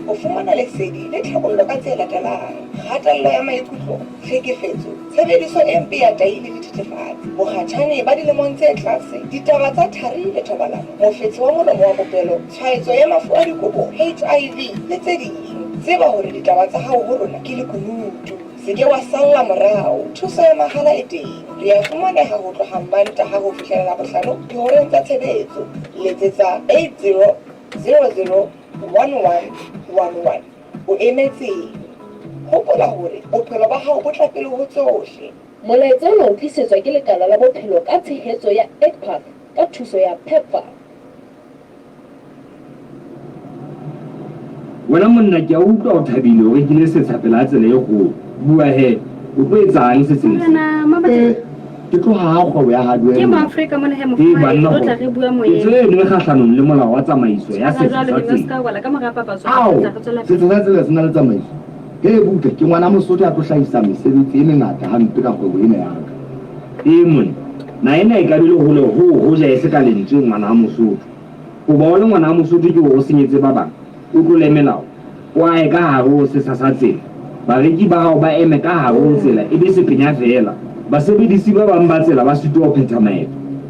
ho fumana lesedi le tlhabollo ka tse latelang, kgatello ya maikutlo, tlhekefetso, tshebediso e mpe ya tahi le dithethefatsi, bokgatjhane ba dilemong tse tlase, ditaba tsa thari le thobalano, mofetshe wa molomo wa popelo, tshwaetso ya mafu a dikobo, HIV, le tse ding. Tseba hore ditaba tsa hao ho rona ke lekunutu. Se ke wa salla morao. Thuso ya mahala e teng. Re a fumaneha ho tloha Mantaha ho fihlela Labohlano dihoreng tsa tshebetso. Letsetsa 8000 1111. O emetseng? Hopola hore bophelo ba hao bo tla pele ho tsohle. Molaetsa ona o tlisetswa ke Lekala la Bophelo ka tshehetso ya ECPAF ka thuso ya PEPFAR. Wena monna ke a utlwa o thabile o rekile setsha pela tsela e kgolo. Bua he, o tlo etsang setsheng se? Morena Mabatse. Ke tlo haha kgwebo ya hardware Ke mona. Moafrika mona he Ee mofumahadi banna o ho tla re bua ketso moyeng. eno e kgahlanong le molao wa tsamaiso ya Tshwara setsha jwalo sa ke no tsela. ska wela ka mora papatso re Ao, tla re tswela setsha pele. sa tsela se na le tsamaiso. He butle, ke ngwana Mosotho ya tlo hlahisa mesebetsi e mengata hampe ka kgwebo ena ya ka. Ee monna, na ena e ka be le hole hoo hoja e se ka lentswe ngwana Mosotho. Hoba o le ngwana Mosotho ke hore o senyetse ba bang, o tlole melao, o ahe ka hare ho setsha sa tsela. Bareki ba hao ba eme ka hare ho tsela e be sepenya feela. Basebedisi ba bang ba tsela ba sitwa ho phetha maeto.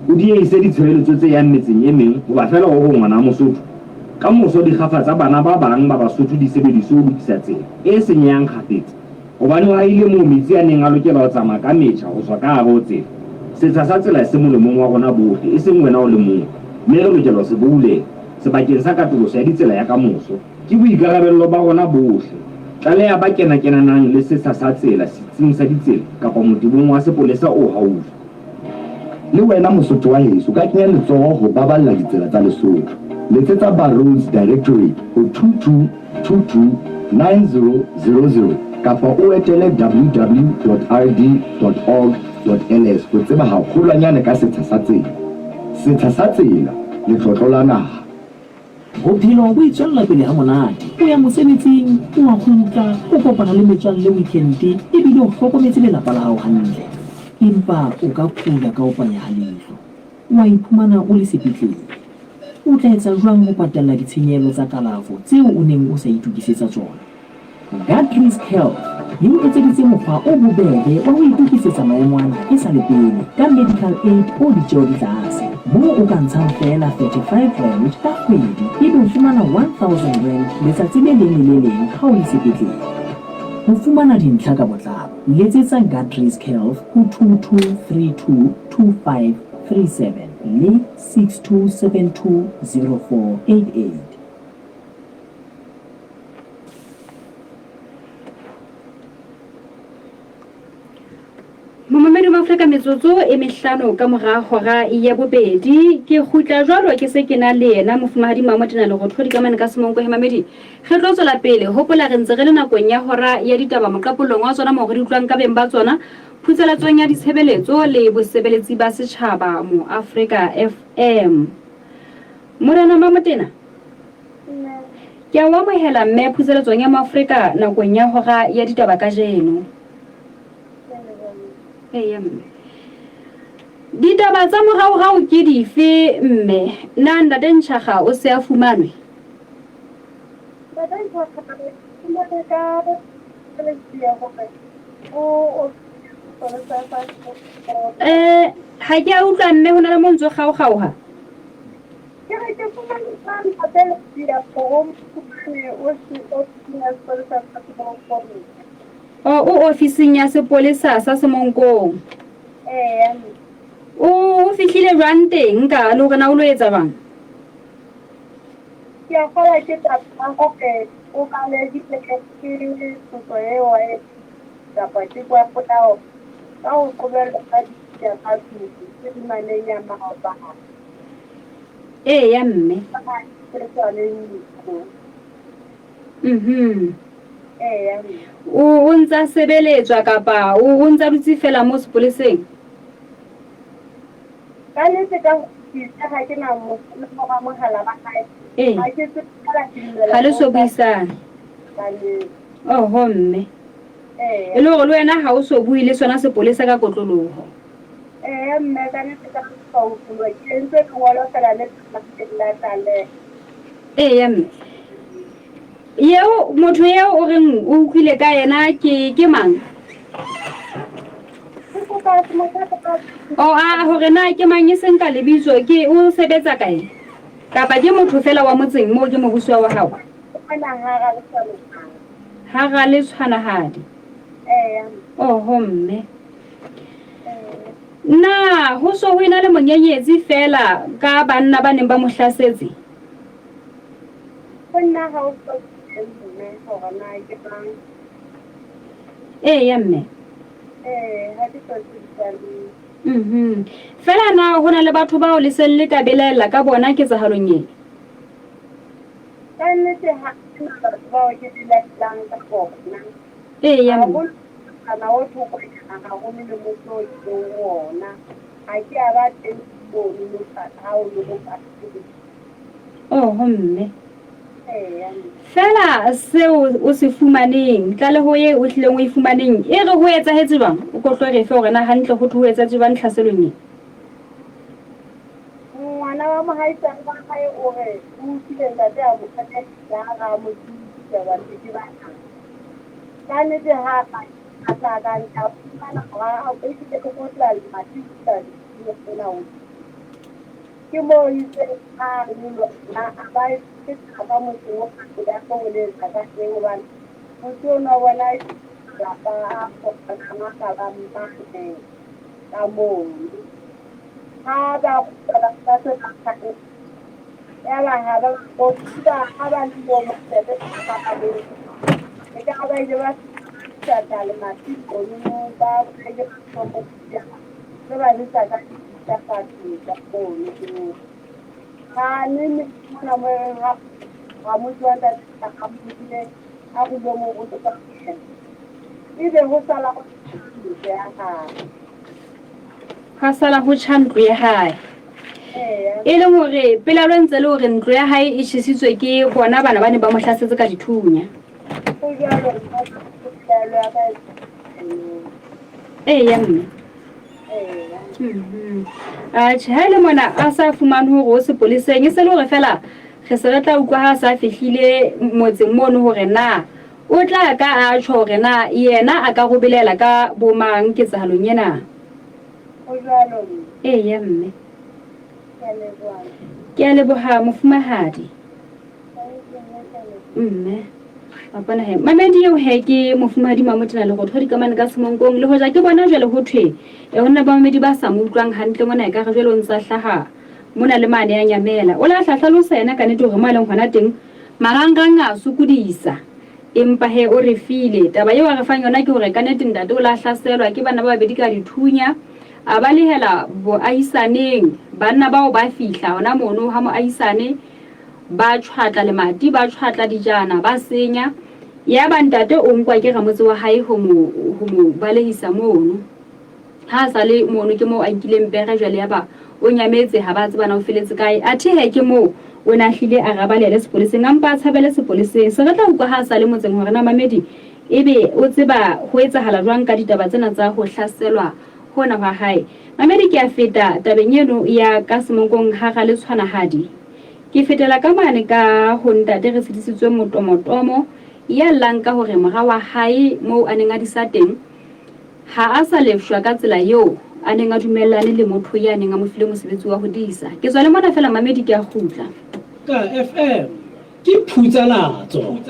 O diehise ditshebeletso tse yang metseng e meng hoba feela o re o ngwana wa Mosotho. Ka moso dikgafa tsa bana ba bang ba Basotho di sebediswe ho lokisa tsela e senyehang kgafetsa. Hobane o hahile moo metsi a neng a lokela ho tsamaya ka metjha ho tswa ka hare ho tsela. Setsha sa tsela se molemong wa rona bohle, e seng wena o le mong, mme re lokela ho se boulela, sebakeng sa katoloso ya ditsela ya ka moso. Ke boikarabello ba rona bohle. Tlaleha ba kena-kenanang le setsha sa tsela setsing sa ditsela kapa motebong wa sepolesa o haufi. Le wena Mosotho wa heso o ka kenya letsoho ho baballa ditsela tsa Lesotho. Letsetsa ba Roads Directorate ho 2222 9000 kapa o etele www.rd.org.ls ho tseba haholwanyane ka setsha sa tsela. Setsha sa tsela, letlotlo la naha. Bophelo bo itswella pele ha monate. O ya mosebetsing, o a kgutla, o kopana le metswalle weekend ebile o hlokometse lelapa la hao hantle. Empa o ka kula ka ho panya ha leihlo, wa iphumana o le sepetlele. O tla etsa jwang ho patalla ditshenyehelo tsa kalafo tseo o neng o sa itokisetsa tsona? Gut Risk Health e o etseditse mokgwa o bobebe wa ho itokisetsa maemo ana e sa le pele ka medical aid o ditjeo di tlase, moo o ka ntshang feela R35 ka kgwedi ebe o fumana R1000 letsatsi le leng le le leng ha o le sepetlele. Ho fumana dintlha ka botlalo, letsetsa Gut Risk Health ho 2232 2537 le 6272 0488. Momamedi wa Afrika metsotso e mehlano ka mora hora ya bobedi ke kgutla jwalo ke se ke na le yena mofumahadi Mamotena Lerothodi ka mane ka Semonko he mamedi re tlo tswela pele hopola re ntse re le nakong ya hora ya ditaba moqapollong wa tsona moo re di utlwang ka beng ba tsona phutselatsong ya ditshebeletso le bosebeletsi ba setjhaba mo Afrika FM Morena Mamotena Ke a o amohela mme phuseletsong ya Moafrika nakong ya hora ya ditaba kajeno. Eya mme. Ditaba tsa moraorao ke dife mme? Na Ntate Ntjhaga o se a fumanwe? Ntate Ntjhaga re fumane ka ya hore o Eh, ha ke a utlwa mme ho na le mo ntso kgaokgaoha. Ke re ke fumane ka ntate Lesia gore o mofumane o se ofising ya sepolesa sa Semonkong. O o ofising ya sepolesa sa Semonkong. Eya. O o fihlile jwang teng ka le hore na o lo etsa jwang? Ke a kgolwa ke taba ya hore o balehile ke tshoso eo e kapa teko ya polao ka ho qobellwa ka dithunya ka tlung phirimaneng ya maobane. Eya, mme. Mhm. O o ntsa sebeletswa kapa o o ntsa dutse fela mo sepoleseng? Ka nnete ka ho fihla ha ke na mo le mora mohala ba hae. Ee. Ha ke tsebe feela ke dumela Ga le so ho ka- buisane. Ka nnete. Oho mme. Eya. E le hore le wena ha o so bue le sona sepolesa ka kotloloho. Eya mme ka nnete ka utlwa ho kulwa ke entse lengolo fela le tsamayang la tlaleho. Eya mme. Eo motho eo o reng o utlwile ka yena ke ke mang? Ke kopa motho ka O a hore na ke mang e seng ka lebitso ke o sebetsa kae? Kapa ke motho fela wa motseng moo ke mobusuwa wa hao? mona hara letshwanahadi. Hara letshwanahadi. Eya. Oho mme. Na ho so ho ena le monyenyetsi feela ka banna ba neng ba mo hlasetse? Ho nna ha o so mme hore na ke mang. Eya mme. Ee, ha ke so tsebisane. Mhm. Feela na ho na le batho bao le seng le ka belaella ka bona ketsahalong ee? Ka nnete ha ke na batho bao ke belaellang ka bona. Eya mme. Haholo motsana o thokonyana haholo le motse oo ke leng ho ona. Ha ke a ba teng mono motsana ha o le o patile. Oho mme. Eya mme. Feela seo o se fumaneng, tlaleho e o hlileng o e fumaneng e re ho etsahetse jwang? O ko tlo re fe hore na hantle ho thwe ho etsahetse jwang tlhaselong e? Ngwana wa mohaisane wa hae o re o utlwile ntate a mo kgalemela ha a mo tsebisa hobane ke bana. Ka nnete ha a a tla ka nka fumana morao ehlile ke kgutla lemati ho tsena ho ke moo itse ha nyoloha a ba feta ka motseng o ya ko ho letsa ka teng hobane motse ono wa bona lapa a kopanang a ka bang mane ka mono. Ha ba kgutla ba se ba Yaba ha ba ba ha ba le bo motsebe ba ba le e ka ba ile ba tla le mati mono ba ile ba hlokomela se ba bitsa ka tsa batho tsa mono ke mo ha ne ne mona mo ha ha motho wa ntate a mo ile a go mo go tsa ebe ho sala go ya hae. Hwa sala ho tjha ntlo ya hae. E leng hore pelaelo ntse le hore ntlo ya hae e tjhesitswe ke bona bana ba ne ba mo hlasetse ka dithunya. Eya mme. Atjhe, ha e le mona a sa fumane hore o sepoleseng, e se le hore fela re se re tla utlwa ha a sa fihlile motseng mono hore na O tla ka a tjho hore na yena a ka robelela ka bo mang ketsahalong ena. Ho jwalo, mme. Eya, mme. Ke a leboha. Ke a leboha, mofumahadi. Thank you, mme, ke a leboha. Mme. Wa bona he. Mamedi eo he ke mofumahadi Mamotena Lerotho dikamane ka Semonkong. Le hoja ke bona jwale ho thwe e ho na bamamedi ba sa mo utlwang hantle mona ekare jwale o ntsa hlaha mona le mane a nyamela. O la hla hlalosa yena ka nete hore mo a leng hona teng Marangrang a sokodisa. Empa he o re file. Taba eo a re fang yona ke hore kannete ntate o la hlaselwa ke banna ba babedi ka dithunya. A balehela boahisaneng. Banna bao ba fihla hona mono ha moahisane ba tjhwatla lemati, ba tjhwatla dijana, ba senya. Yaba ntate o nkwa ke ramotse wa hae ho mo, ho mo balehisa mono. Ha a sa le mono ke moo a nkileng pere jwale yaba o nyametse ha ba tseba na o feletse kae. Athe he ke moo o ne a hlile a rabalele sepoleseng a mpa a tshabele sepoleseng. Se re tla utlwa ha a sa le motseng hore na Mamedi ebe o tseba ho etsahala jwang ka ditaba tsena tsa ho hlaselwa hona hwa hae. Mamedi ke a feta tabeng eno ya ka Semonkong ha Raletshwanahadi. Ke fetela ka mane ka ho ntate re tshedisitswe Motomotomo ya llang ka hore mora wa hae moo a neng a disa teng Ha a sa lefshwa ka tsela eo a neng a dumellane le motho ya neng a mo file mosebetsi wa ho disa. Ke tswa le mona feela mamedi ke a kgutla. Ka FM ke phutsalatso.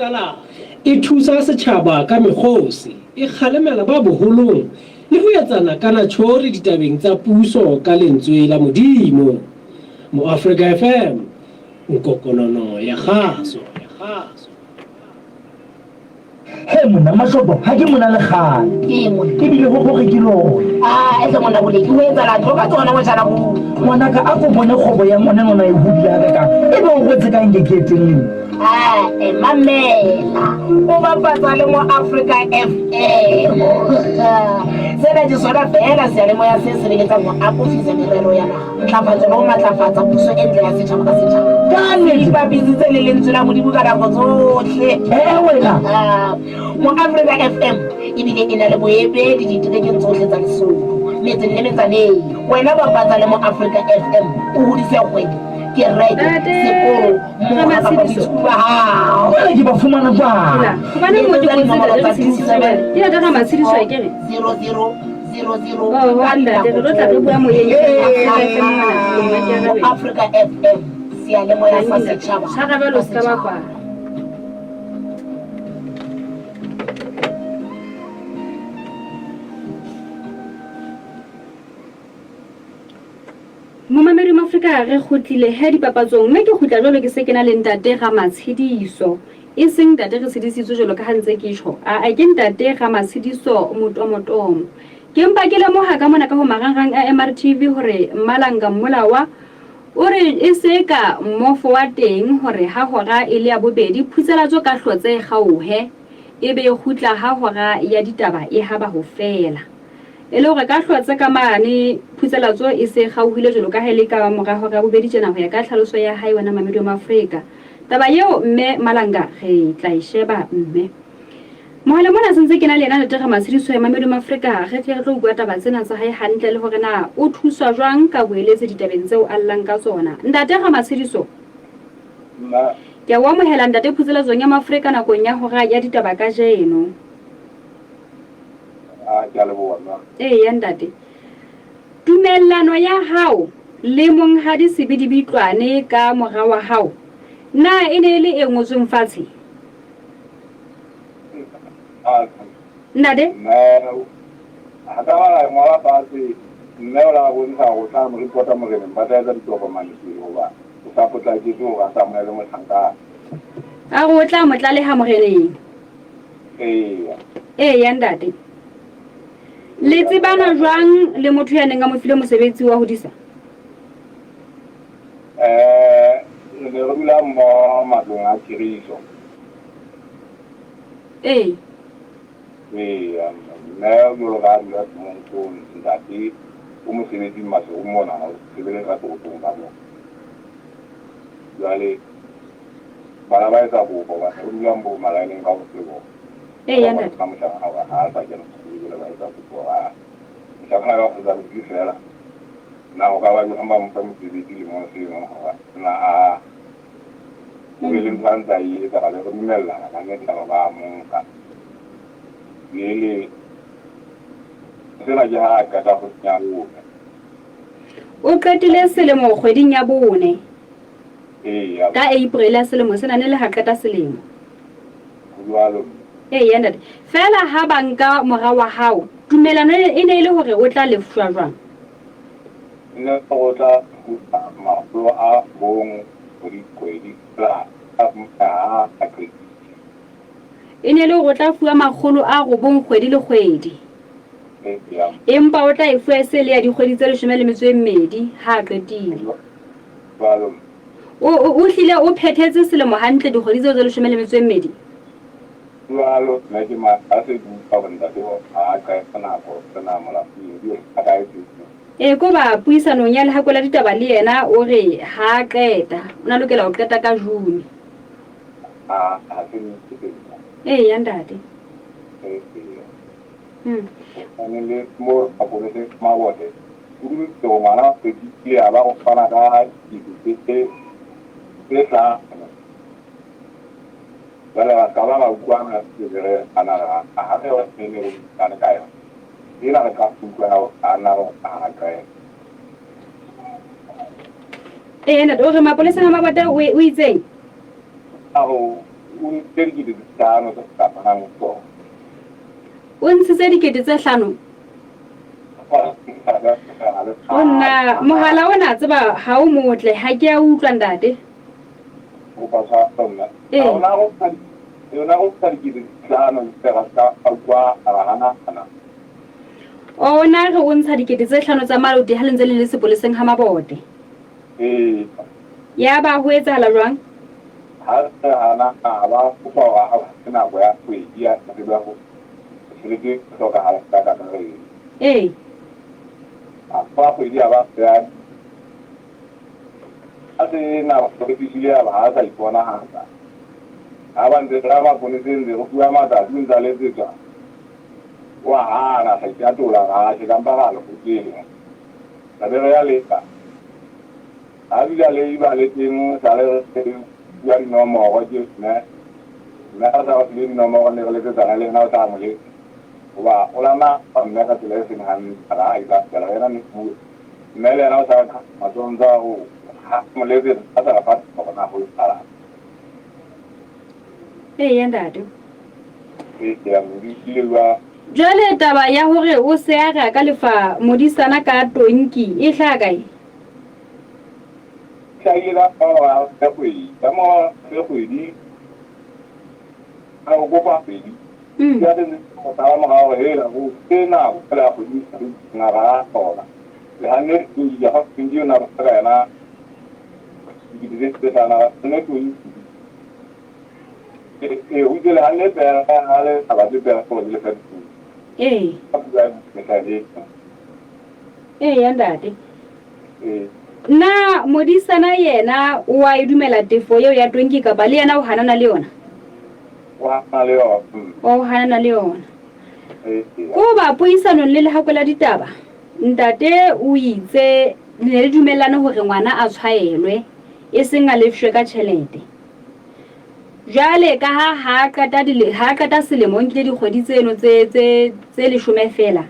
E thusa setjhaba ka mekgosi, e kgalemela ba boholong le ho etsana ka natjhori ditabeng tsa puso ka lentswe la Modimo. Moafrika FM, nkokonono ya kgaso. He monna Mashopo, ha ke mona le kgale. Ke monna. Ke bile go gore ke lona. Ah, etle monna bole ke ho etsahala tlo ka tsona mojana go. Ngwanaka a ko bone kgobo ya ngwana nona e hodile ha kakang. E be o rwetse ka nke ke eteng le nna. Ah, e mamela. O bapatsa le mo Africa FM. Sena ke sona feela seyalemoya se sebeletsang ho akofisa merero ya naha. Ntlafatso le ho matlafatsa puso e ntle ya setjhaba ka setjhaba. Ka nnete. Ipapisitse le lentswe la Modimo ka nako tsohle. Ee wena. Ah, Mo Africa FM ebile e na le boemedi diterekeng tsohle tsa Lesotho, metseng le metsaneng. Wena bapatsa le mo Africa FM o hodise kgwebo, kereke, Ntate sekolo, mokga kapa Ramatshediso. boithuti ba hao. Jwale ke ba fumana jwang? Hela, hobaneng mo ke botse ntate re tshedisitswe jwale? Ke ntate Ramatshediso akere? 00 Africa FM seyalemoya sa setšhaba Tshwarabelo se ka ba kwala. Momamedi Mafrika re kgutlile he dipapatsong mme ke kgutla jwalo ke se ke na le ntate Ramatshediso e seng ntate re tshedisitswe jwalo ka ha ntse ke tjho aa ke ntate Ramatshediso Motomotomo ke mpa ke lemoha ka mona ka ho marangrang a MRTV hore Mmalanga Mmolawa o re e se ka mmofo wa teng hore ha hora e le ya bobedi phutselatso ka hlotse e kgaohe e be e kgutla ha hora ya ditaba e haba ho fela. E le hore ka hlotse ka mane phutselatso e se e kgaohile jwalo ka ha e le ka mora hora ya bobedi tjena ho ya ka tlhaloso ya hae wena Mamedi wa Maafrika. Taba eo mme Malanga re tla e sheba mme. Mohala mona sentse ke na le yena Ntate Ramatshediso ya Mamedi wa Maafrika re tle re tlo utlwa taba tsena tsa hae hantle le hore na o thuswa jwang ka boeletsi ditabeng tseo a llang ka tsona. Ntate Ramatshediso. Nna. Ke a o amohela Ntate Phutselatsong ya Maafrika nakong ya hora ya ditaba kajeno. Ke a leboha mme. Eya ntate. Tumellano ya hao le Monghadi Sebidibitlwane ka mora wa hao, na e ne e le e ngotsweng fatshe? Ntate? Mme ha ka ba ra e ngola fatshe, mme o la bontsha hore o tla mo report-a moreneng, ba tla etsa ditokomane pele hoba o sa potlaketswe hore a sa amohele mohlankana. A re o tla mo tlaleha moreneng. Eya. Eya ntate. Le tsebana jwang le motho ya neng a mo file mosebetsi wa ho disa? Eh, re ne re dula mmoho matlong a khiriso. Ee. Ee, mme jwalo ka ha dula Semonkong, ntate o mosebetsing Maseru mona, o sebeletsa toropong ka mona. Jwale bana ba etsa kopo hobane o dula moo malaeneng ka botebo. Ee, ntate. Ka mohlankana hore ha a sa kena sekolo jwale ba etsa kopo hore a mohlankana ka kgotsa metsi fela. Na ho ka ba jwang ba mo fe mosebetsi lemong seno hore na a o be le ntho a ntse a e etsa ra be re dumellana ka nnete taba ba mo nka. Jwale sena ke ha a qeta ho ya bone. O qetile selemo kgweding ya bone. Ee, Ka April ya selemo sena ne le ha qeta selemo. Ho jwalo mme. Eya ntate. Feela ha ba nka mora wa hao, tumelano e ne e le hore o tla lefshwa jwang? E ne e le hore o tla fuwa makgolo a robong kgwedi kgwedi feela ha a qetile. E ne e le hore o tla fuwa makgolo a robong kgwedi le kgwedi. Eya. Empa o tla e fuwa e se le ya dikgwedi tse leshome le metso e mmedi ha a qetile. Jwalo mme. O, o, o hlile o phethetse selemo hantle dikgwedi tseo tse leshome le metso e mmedi? Jwalo mme ke ma a se ke utlwa hore ntate ha a qeta nako sena molapeng ke a kae teng. E, ko ba puisanong ya lehakwe la ditaba le yena o re ha a qeta, o na lokela ho qeta ka June. A ha se nnete mme. Eya ntate. Ee. Hobane le mo maponeseng a Mabote, o dumetse hore ngwana o qetile a ba o fana ka dikete tse tse hlano. Jwale ra ska ba ra utlwana pele re ana re ha re ne ne re utlwane ka yona. Ena re ka utlwana hore a na re ha qeta. Ee, ntate, o re mapoleseng a Mabote o o itseng? A ho o ntse dikete tse hlano tse ka fanang ho tsona. O ntshitse dikete tse hlano? O nna mohala ona tseba ha o motle, ha ke a utlwa ntate. Ee. O na re o ntsha dikete tse hlano tsa maloti ha le ntse le le sepoleseng ha Mabote. Ee. Ya ba ho etsahala jwang? Ha re hana a ba kopa hore a fe nako ya kgwedi ya tsebe ho tjhelete e hlokahala ka kakaretso. Ee. A fa kgwedi a ba ya a se nako e fihlile ya ba ha sa iponahatsa. Ha ba ntse ra maponeseng ntse re fuwa matsatsi o ntse a letsetswa. Wa hana sa itatola ra tjhe ka mpa ra lekgotleng. Ra be re ya leka. Ha dula le ba le teng sa le re bua dinomoro ke mme mme a sa re file dinomoro ne re letsetsana le yena o tla mo letsa hoba o lana mme ka tsela e seng hantle ra a etsa tsela yena ne bue mme le yena o sa matsohong tsa ho ha mo letsetsa a sa re fa hore na ho etsahalang. Eya ntate. Ee, mme ile jwa Jwale taba ya hore o se a re a ka lefa modisana ka tonki e hlaha kae? Hlahile ka mora kgwedi, ka mora kgwedi a o kopa kgwedi. Ya teng go sala morago hela go se nako fela ya kgwedi ngaka ya tsona. Le hanne tonki ya fa tonki yona ka yena dikete tse hlano hanne tonki. Ee, o itse le hanne pera ha le sa batle pera gore le fa tonki. Ee. Ee, ntate. Ee. Na modisana yena o a e dumela tefo eo ya tonki kapa le yena o hanana le yona? O hanana le yona. O hanana le yona. Ee. Ko ba puisanong le lehakwe la ditaba, ntate o itse le ne le dumellane hore ngwana a tshwaelwe e seng a lefshwe ka tjhelete. Jwale ka ha ha qeta dile ha qeta selemo o nkile dikgwedi tseno tse tse tse leshome feela.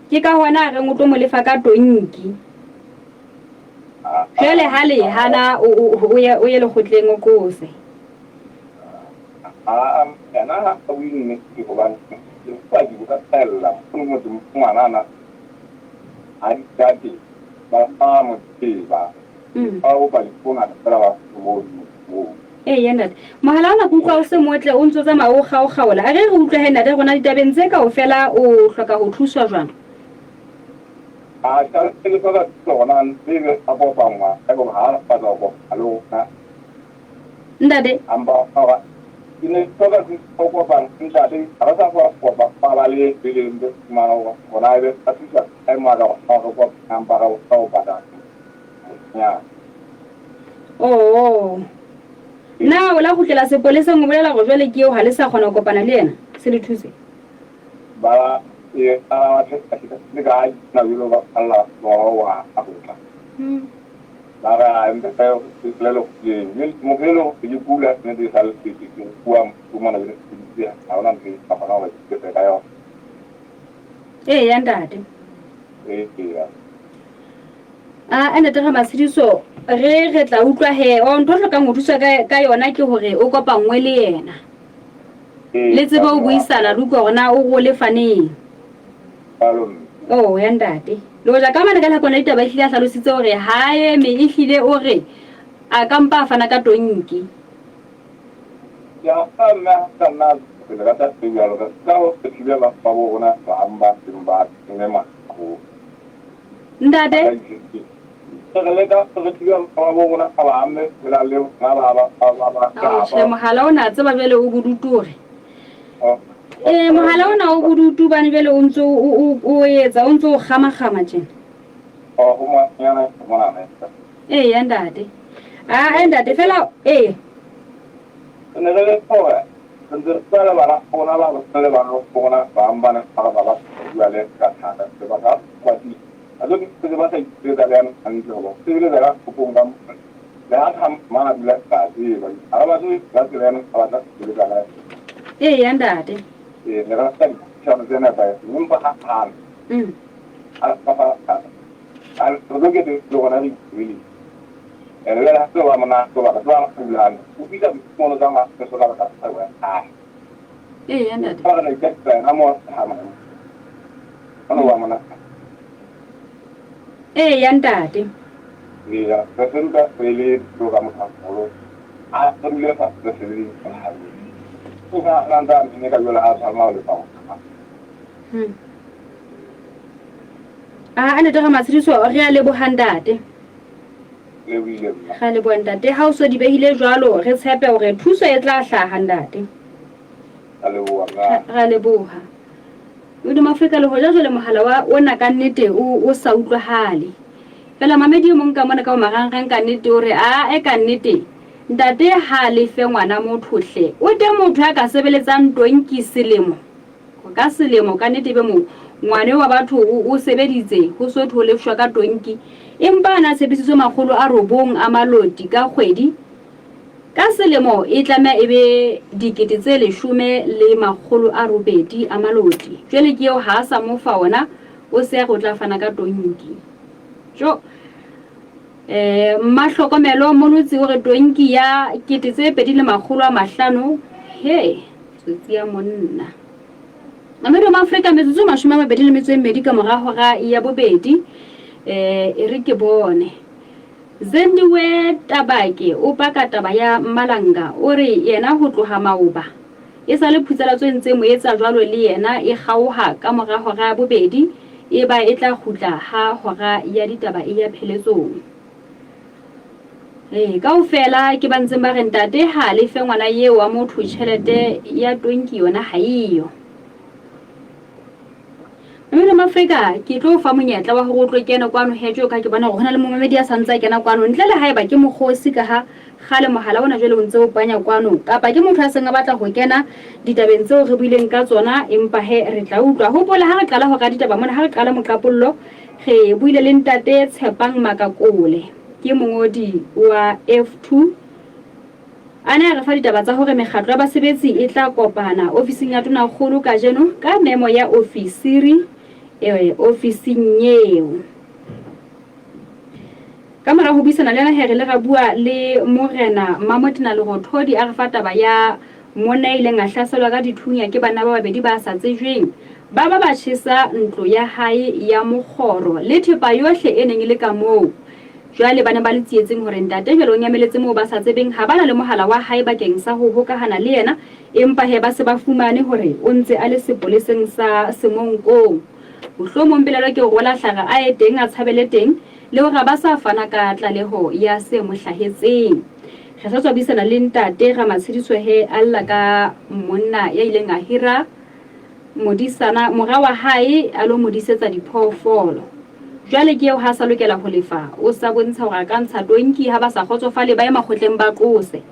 Ke ka hona a reng o tlo mo lefa ka tonki. Jwale ha le hana o o o ye o ye lekgotleng o qose. Aa yena ha a bue nnete hobane bopaki bo ka hlahella mono motseng ngwanana ha di tate ba ba mo tseba. Ba bopaki bo bongata fela ba moo moo. Eya ntate. Mohala ona ke utlwa o se motle o ntso tsamaya o kgaokgaola. A re re utlwe he ntate rona ditabeng tse kaofela o hloka ho thuswa jwang? A ka ke hloka thuso hona ntse be a kopanngwa ka hore ha a batla ho kopana le rona. Ntate. A mpa hore ke ne ke hloka thuso ho kopana ntate ha re sa kgona ho kopa ba ba le pele ntse fumana hore rona ebe ba thusa kae mo a ka kgona re kopana mpa re ho patala. Nyana. Oo. Na o la kgutlela sepoleseng o bolela gore jwale ke eo ha le sa kgona ho kopana le yena? Se le thuse. Ba e ba le ka na jalo ba alla wa a go tla. Ba ra mpe le le le mo ke le ke kula ne di sa le ke ke bua mo na le ke ha ona ntho e ka kgona gore ke ka yona. Ee ya ntate. Ee ya. A ntate ga Matshediso re re tla utlwa he o ntho hlokang ho thuswa ka ka yona ke hore o kopanngwe le yena. Le tsebe ho buisana le utlwa hore na o go lefa neng. Oh ya ntate. Le hoja ka mane ka tlhakong la ditaba ehlile a hlalositse hore ha eme ehlile o re a ka mpa a fana ka tonki. Ya mme ha ka nna pele ka tsa jwalo ka ka ho thibela ba bo rona ba ba teng ba mme mahlo. Ntate. Re leka re thibela ba bo rona ba mme phela le ba ba ba ba ba. Ao tjhe mohala ona a tseba jwale o bodutu hore. Eh mohala ona o bodutu bane jwale o ntse o o etsa o ntse o kgama kgama tjena. Oh ho monyana mona ne. Ee ya ntate. Ah ntate fela ee. Ne re le hore re ntse re bua le bana rona ba re le bana rona ba ba ne ba ba ba bua le ka thata se ba ka kwatile. A tlo ke ba sa itse le yana hantle hoba sebeletsa ka kopong ka le ha tha ma dula fatshe ba ha ba batle ka tsela yana ba batla sebeletsa ka. Ee ya ntate. Ee ne ra sa ditshwano tse nepahetseng empa ha hana. A fa fa a re tlo ke le rona re itshebeletse. Ene jwale ha se ba monate hoba re tlo ba fulane. O fihla bosigo tsa ngwana so ka baka kgwebo ya hae. Ee ya ntate. Ba re na ikatisa yena mo ha mona. Ono ba monate. Ee ya ntate. Ee ya re sempe re le tlo ka motho a moholo. A re dule fatshe re sebedisa hantle. O ka nna ntse a mme ka jwale ha tshwanela ho lefa. A ntate ga Matshediso re a leboha ntate. Lebohile mma. Re a leboha ntate. Ha o so di behile jwalo re tshepe hore thuso e tla hlaha ntate. Re leboha mma. Re a leboha. Modimo Afrika le hoja jwale mohala wa ona ka nnete o o sa utlwahale. Fela mamedi e mong ka mona ka marangrang ka nnete o re a e ka nnete ntate ha lefe ngwana motho hle. O teng motho ya ka sebeletsang tonki selemo. Ka selemo ka nnete ebe mo ngwana wa batho o sebeditse ho so ho lefshwa ka tonki empa a na tshepisitswe 900 a maloti ka kgwedi ka selemo e tlameha e be 10800 a maloti. Jwale ke eo ha a sa mo fa ona o se a re o tla fana ka tonki. Jo Mmahlokomelo Molotsi o re tonki ya 2500 he tsotsi ya monna. Mamedi wa Afrika metsotso 22 ka mora hora ya bobedi e re ke bone. Zendiwe Tabake o paka taba ya Mmalanga o re yena ho tloha maoba e sa le phutsalatso e ntse mo etsa jwalo le yena e kgaoha ka mora hora ya bobedi e ba e tla kgutla ha hora ya ditaba e ya pheletsong. Ee, kaofela ke ba ntseng ba re ntate ha le fe ngwana eo wa motho tjhelete ya tonki yona ha eyo. Mamedi wa Afrika ke tlo fa monyetla wa hore o tlo kena kwano he tjo ka ke bona hore hona le momamedi ya santse a kena kwano ntle le haeba ke mokgosi ka ha kgale mohala ona jwale o ntse o panya kwano kapa ke motho a seng a batla ho kena ditabeng tseo re buileng ka tsona empa he re tla utlwa. Hopola ha re qala ho ra ditaba mona ha re qala moqapollo re buile le ntate Tshepang Makakole ke mongodi wa F2. A ne a re fa ditaba tsa hore mekgatlo ya basebetsi e tla kopana ofising ya Tonakgolo kajeno ka memo ya ofisiri e ofising eo. Ka mora ho buisana le yena he re ile ra bua le Morena Mmamotena Lerothodi a re fa taba ya monna ya ileng a hlaselwa ka dithunya ke banna ba babedi ba sa tsejweng ba ba ba tjhesa ntlo ya hae ya mokgoro le thepa yohle e neng e le ka moo. Jwale ba ne ba le tsietsing hore ntate jwale o nyameletse moo ba sa tsebeng, ha ba na le mohala wa hae bakeng sa ho hokahana le yena, empa he ba se ba fumane hore o ntse a le sepoleseng sa Semonkong. Mohlomong pelaelo ke hore o la hlare a ye teng a tshabele teng, le hore ha ba sa fana ka tlaleho ya se mo hlahetseng. Re sa tswa buisana le ntate Ramatshediso he a lla ka monna ya ileng a hira modisana, mora wa hae a lo mo disetsa diphoofolo. Jwale ke eo ha a sa lokela ho lefa, o sa bontsha hore a ka ntsha tonki ha ba sa kgotsofale ba ye makgotleng ba qose.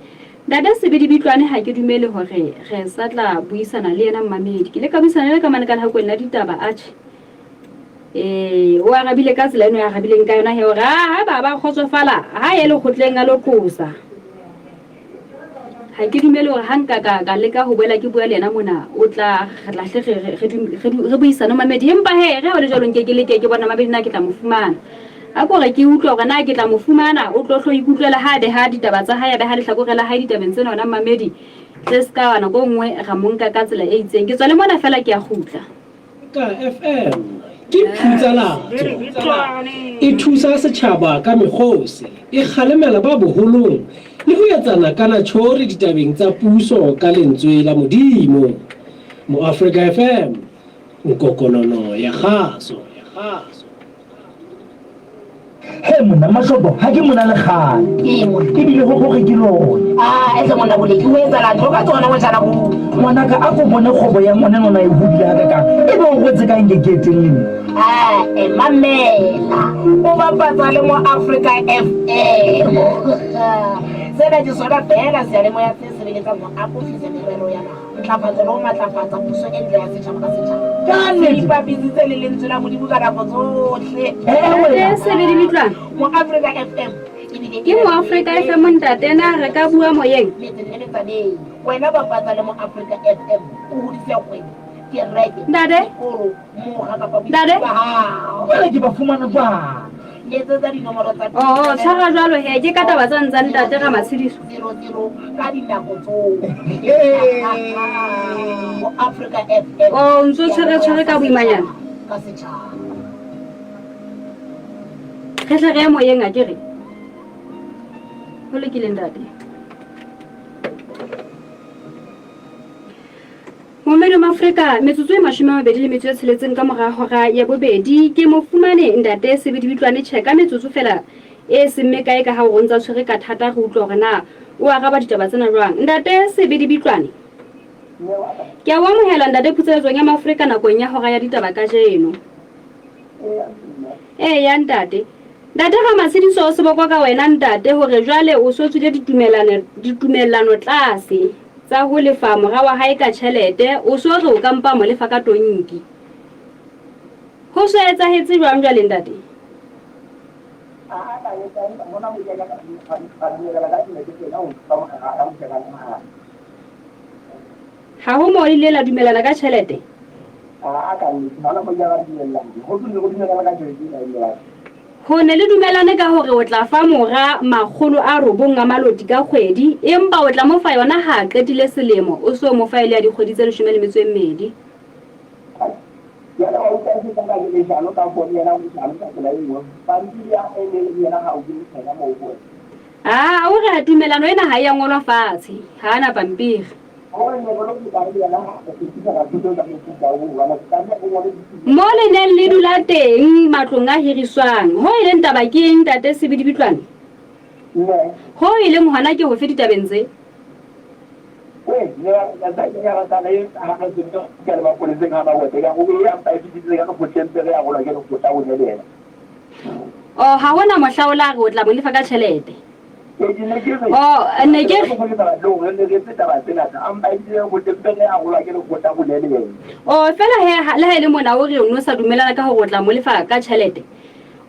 Ntate Sebedibitlwane ha ke dumele hore re sa tla buisana le yena mmamedi. Ke ile ka buisana le yena ka mane ka lehakoeng la ditaba atjhe. Ee, o arabile ka tsela eno ya arabileng ka yona he hore ha ba ba kgotsofala ha ye lekgotleng a lo qosa. Ga ke dumele gore ga nka ka ka leka go boela ke bua le yena mona o tla re tla hle re buisane mamedi empa he ge o le jalo nke ke leke ke bona mamedi na ke tla mo fumana a ko re ke utlwa gore na ke tla mo fumana o tlo hlo ikutlwela ha a beha ditaba tsa hae a beha lehlakore la hae ditabeng tsena ona mamedi tle se ka nako e nngwe ra mo nka ka tsela e itseng ke tswa le mona fela ke a kgutla. Ka FM ke phutsalatso. E thusa setjhaba ka mekgosi, e kgalemela ba boholong le ho etsana ka natjhori ditabeng tsa puso ka lentswe la Modimo. Moafrika FM, nkokonono ya kgaso. He monna Mashopo, ha ke mona le kgale. Ebile go goge ke lone. A etle monna Boleki, o etsalang? Tlo ka tsona ngwetjana go. Ngwanaka a ko bone kgwebo ya ngwana nona e hodile hakakang. Ebe o rwetse ka nke ke eteng le nna. Ae, mamela. O bapatsa le mo Africa FM. Sena ke sona feela seyalemoya se sebeletsang ho akofisa merero ya naha. Ntlafatso le ho matlafatsa puso e ntle ya setjhaba ka setjhaba. Ka nnete. Se ipapisitse le lentswe la Modimo ka nako tsohle. Ntate Sebedibitlwane. Moafrika FM. Ebile Ke Moafrika FM ntate na re ka bua moyeng? Metseng le metsaneng. Wena bapatsa le Moafrika FM. O hodise kgwebo, kereke, Ntate. sekolo, mokga kapa Ntate. boithuti ba hao. Jwale ke ba fumana jwang? Letsetsa dinomoro tsa Oh, tshwara jwalo he ke ka taba tsane tsa ntate Ramatshediso. 00 ka dinako tsohle. Ho Africa FM. Oh, o ntso tshwere tshwere ka boimanyana. Ka setjhaba. Re tle re ye moyeng a ke re. Ho lokile ntate. Momedi wa Maafrika, metsotso e 22 le metso e tsheletseng ka mora hora ya bobedi, ke mo fumane ntate Sebedibitlwane tjhe ka metsotso feela e seng mekae ka ha o ntsa tshwere ka thata re utlwa hore na o araba ditaba tsena jwang. Ntate Sebedibitlwane, ke a o amohela ntate phutseletsong ya Maafrika nakong ya hora ya ditaba kajeno. Eya ntate. Ntate Ramatshediso o sebokwa ka wena ntate hore jwale o so tswile ditumelano ditumellano tlase tsa ho lefa mora wa hae ka tjhelete o so re o ka mpa mo lefa ka tonki. Ho so etsahetse jwang jwale ntate? Ha ho moo le ile la dumelana ka tjhelete? Ho ne le dumelane ka hore o tla fa mora 900 a maloti ka kgwedi, empa o tla mo fa yona ha a qetile selemo, o so mo fa e le ya dikgwedi tse 12. Aa, o re tumelano ena ha e a ngolwa fatshe, ha a na pampiri. Mo le neng le dula teng matlong a hiriswang, ho e leng taba ke eng, Ntate Sebedibitlwane? Ho e leng hona ke hofe ditabeng tse? Oh, ha ho na mohla o la re o tla mo lefa ka tjhelete. Oh, ne ke re. Oh, feela he, le ha e le mona o re o no sa dumelana ka hore o tla mo lefa ka tjhelete.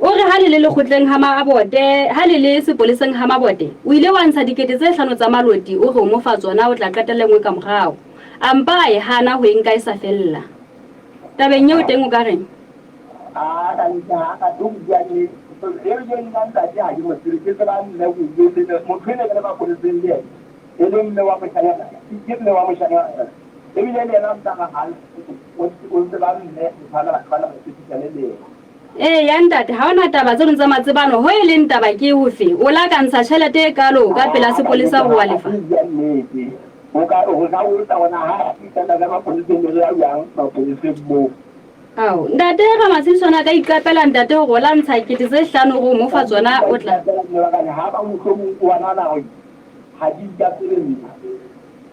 O re ha le le lekgotleng ha Mabote, ha le le sepoleseng ha Mabote, o ile wa ntsha 5000 tsa Maloti o re o mo fa tsona o tla qetella e nngwe ka morao. A mpa a e hana ho e nka e sa fella. Tabeng eo teng o ka reng? A ka ntle ha ka tlo bua nnete. Eo ke nna ntate ha ke mo tsebe, ke tseba mme ko jwetse motho ene ke le mapoleseng le yena e le mme wa moshanyana, ke mme wa moshanyana. Ebile le yena mntana ha o tseba mme motho a na ba na ba tshepisane le yena. Eya ntate, ha o na taba tse ding tsa matsebano, ho e leng taba ke hofe? O la ka ntsha tjhelete e kalo ka pela sepolesa hore wa lefa? Bua nnete. O ka o ka botsa hore na ha fihla ka mapoleseng ne re ya jwang mapoleseng moo. Ao, ntate Ramatshediso a ka iqapela ntate hore o la ntsha 5000 hore o mo fa tsona o tla. Ha ba mohlomong o a nahana hore ha di ikapele nna.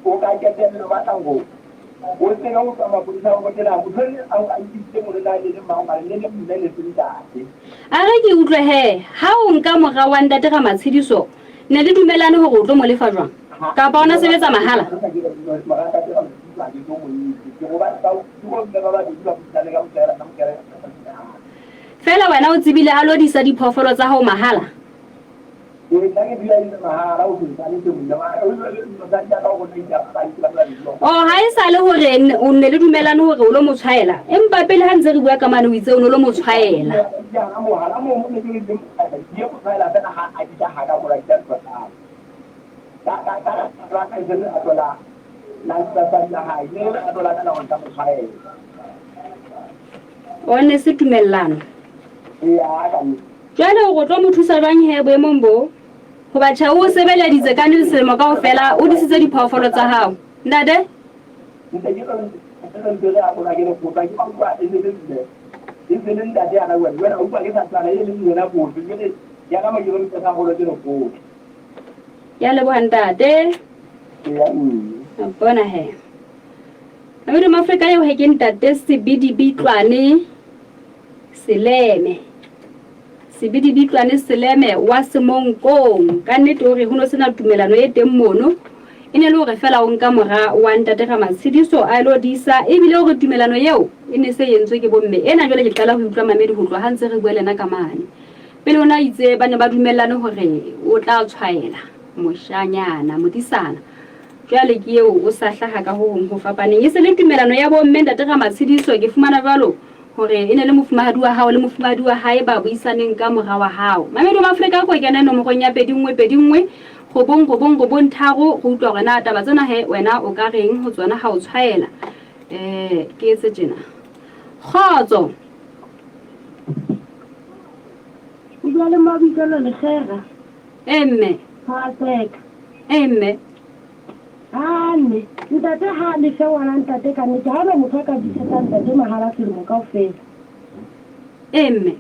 O ka qetella o batla ho o tsebe ho tswa mapolesa a botela motho ene a a nkisitse mona na le le mang mare ne le mme le se ntate. A re ke utlwe he, ha o nka mora wa ntate Ramatshediso ne le dumelane hore o tlo mo lefa jwang? Kapa o na sebetsa mahala? Feela wena o tsebile a lo disa diphoofolo tsa hao mahala? Oh, ha e sa le hore o ne le dumelane hore o lo mo tshwaela. Empa pele ha ntse re bua ka mane o itse o ne lo mo tshwaela. O ne se tumellano. Jwale o tlo mo thusa jwang he boemong bo? Hoba tjhe o sebeleditse ka ne selemo kaofela o disitse diphoofolo tsa hao. Ntate? Ke a leboha ntate. Bona he. Mamedi Mafrika eo he ke ntate Sebidibitlwane Seleme. Sebidibitlwane Seleme wa Semonkong. Ka nnete o re ho no sena tumelano e teng mono. E ne le hore feela o nka mora wa ntate Ramatshediso a lo disa ebile o re tumelano eo e ne se entswe ke bomme. Ena jwale ke qala ho utlwa mamedi ho tloha ha ntse re bua le yena ka mane. Pele o ne a itse ba ne ba dumellane hore o tla tshwaela moshanyana, modisana. Jwale ke eo o sa hlaha ka ho hong ho fapaneng. E se le tumelano ya bomme ntate Ramatshediso, ke fumana jwalo hore e ne le mofumahadi wa hao le mofumahadi wa hae ba buisaneng ka mora wa hao. Mamedi wa Afrika ko kene nomorong ya 2 1 2 1 9 9 9 3 go utlwa hore na taba tsena he wena o ka reng ho tsona ha o tshwaela. Ke etse tjena. Kgotso. O bua le Mabitsela Lekgera. Ee mme. Ha tseka. Ee mme. Ha mme. Ntate ha le fe ngwana ntate ka nnete ha ona motho a ka disetsa ntate mahala selemo kaofela. Ee mme.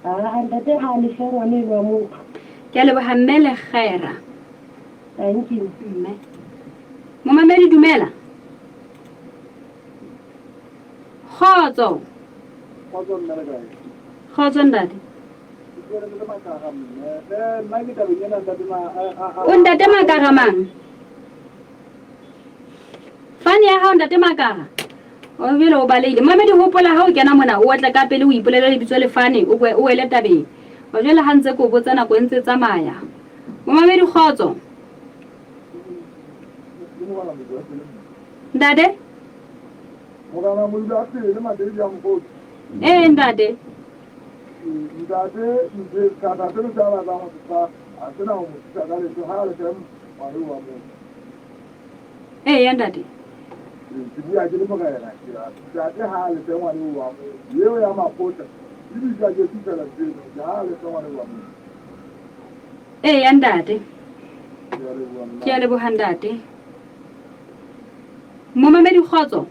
Ha ntate ha le fe ngwana eno wa motho. Ke a leboha mme Lekgera. Thank you. Mme. Momamedi dumela. Kgotso. Kgotso mme le kae? Kgotso ntate. O ntate Makara mang? Fane ya hao ntate Makara. O bile o balehile. Mamedi hopola ha o kena mona o otle ka pele o ipolele lebitso le fane o o wele tabeng. O jwale ha ntse ke o botsa nako e ntse tsamaya. Momamedi kgotso. Ntate? Morena Moila pele Madedi a Mokoti. Ee ntate. Ntate ntse tata seno se a batlang ho se fa ha se na ho mo thusa ka letho ha a le fe ngwane wa motho. Ee ya ntate. Ke bua ke le morena ke ra ntate ha a le fe ngwane wa motho eo ya makgotla e bitsa ke fihlela tseno ke ha a le fe ngwane wa motho. Ee ya ntate. Ke a leboha ntate. Momamedi kgotso.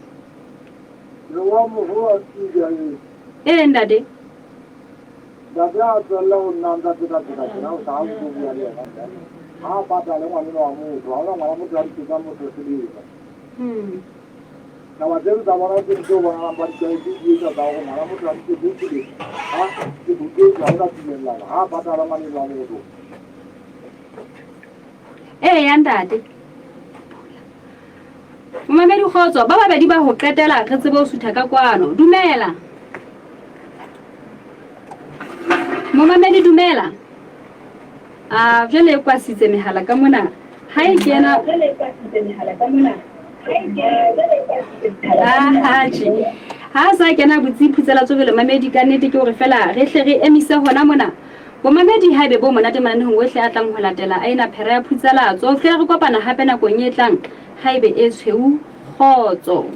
Le wa moho wa studio e. Ee ntate. Ntate a tswelle ho nna ntsa tseka tseka tjena o sa ha o bua le yena. Ha patale ngwana wa motho, ha ona ngwana motho a ditsetsa motho selemo. Taba tseno tsa bona tse tseo bonalang ba di tlwaetse di etsa tsa hore ngwana motho a ditsetse selemo. Ha ke buketswe ha ona tumellano, ha patala ngwana wa motho. Ee ya ntate. Momamedi kgotso, ba babedi ba ho qetela re tsebe ho sutha ka kwano. Dumela. Momamedi dumela. A jwale e kwasitse mehala ka mona. Ha e kena Atjhe. Ha a sa kena botse phutsela tsovelo mamedi ka nnete ke hore fela re hle re emise hona mona. Bomamedi haebe bo monate mananehong ohle a tlang ho latela a ena phera ya phutsalatso. Ho fihlela re kopana hape nakong e tlang haebe e tshweu kgotso.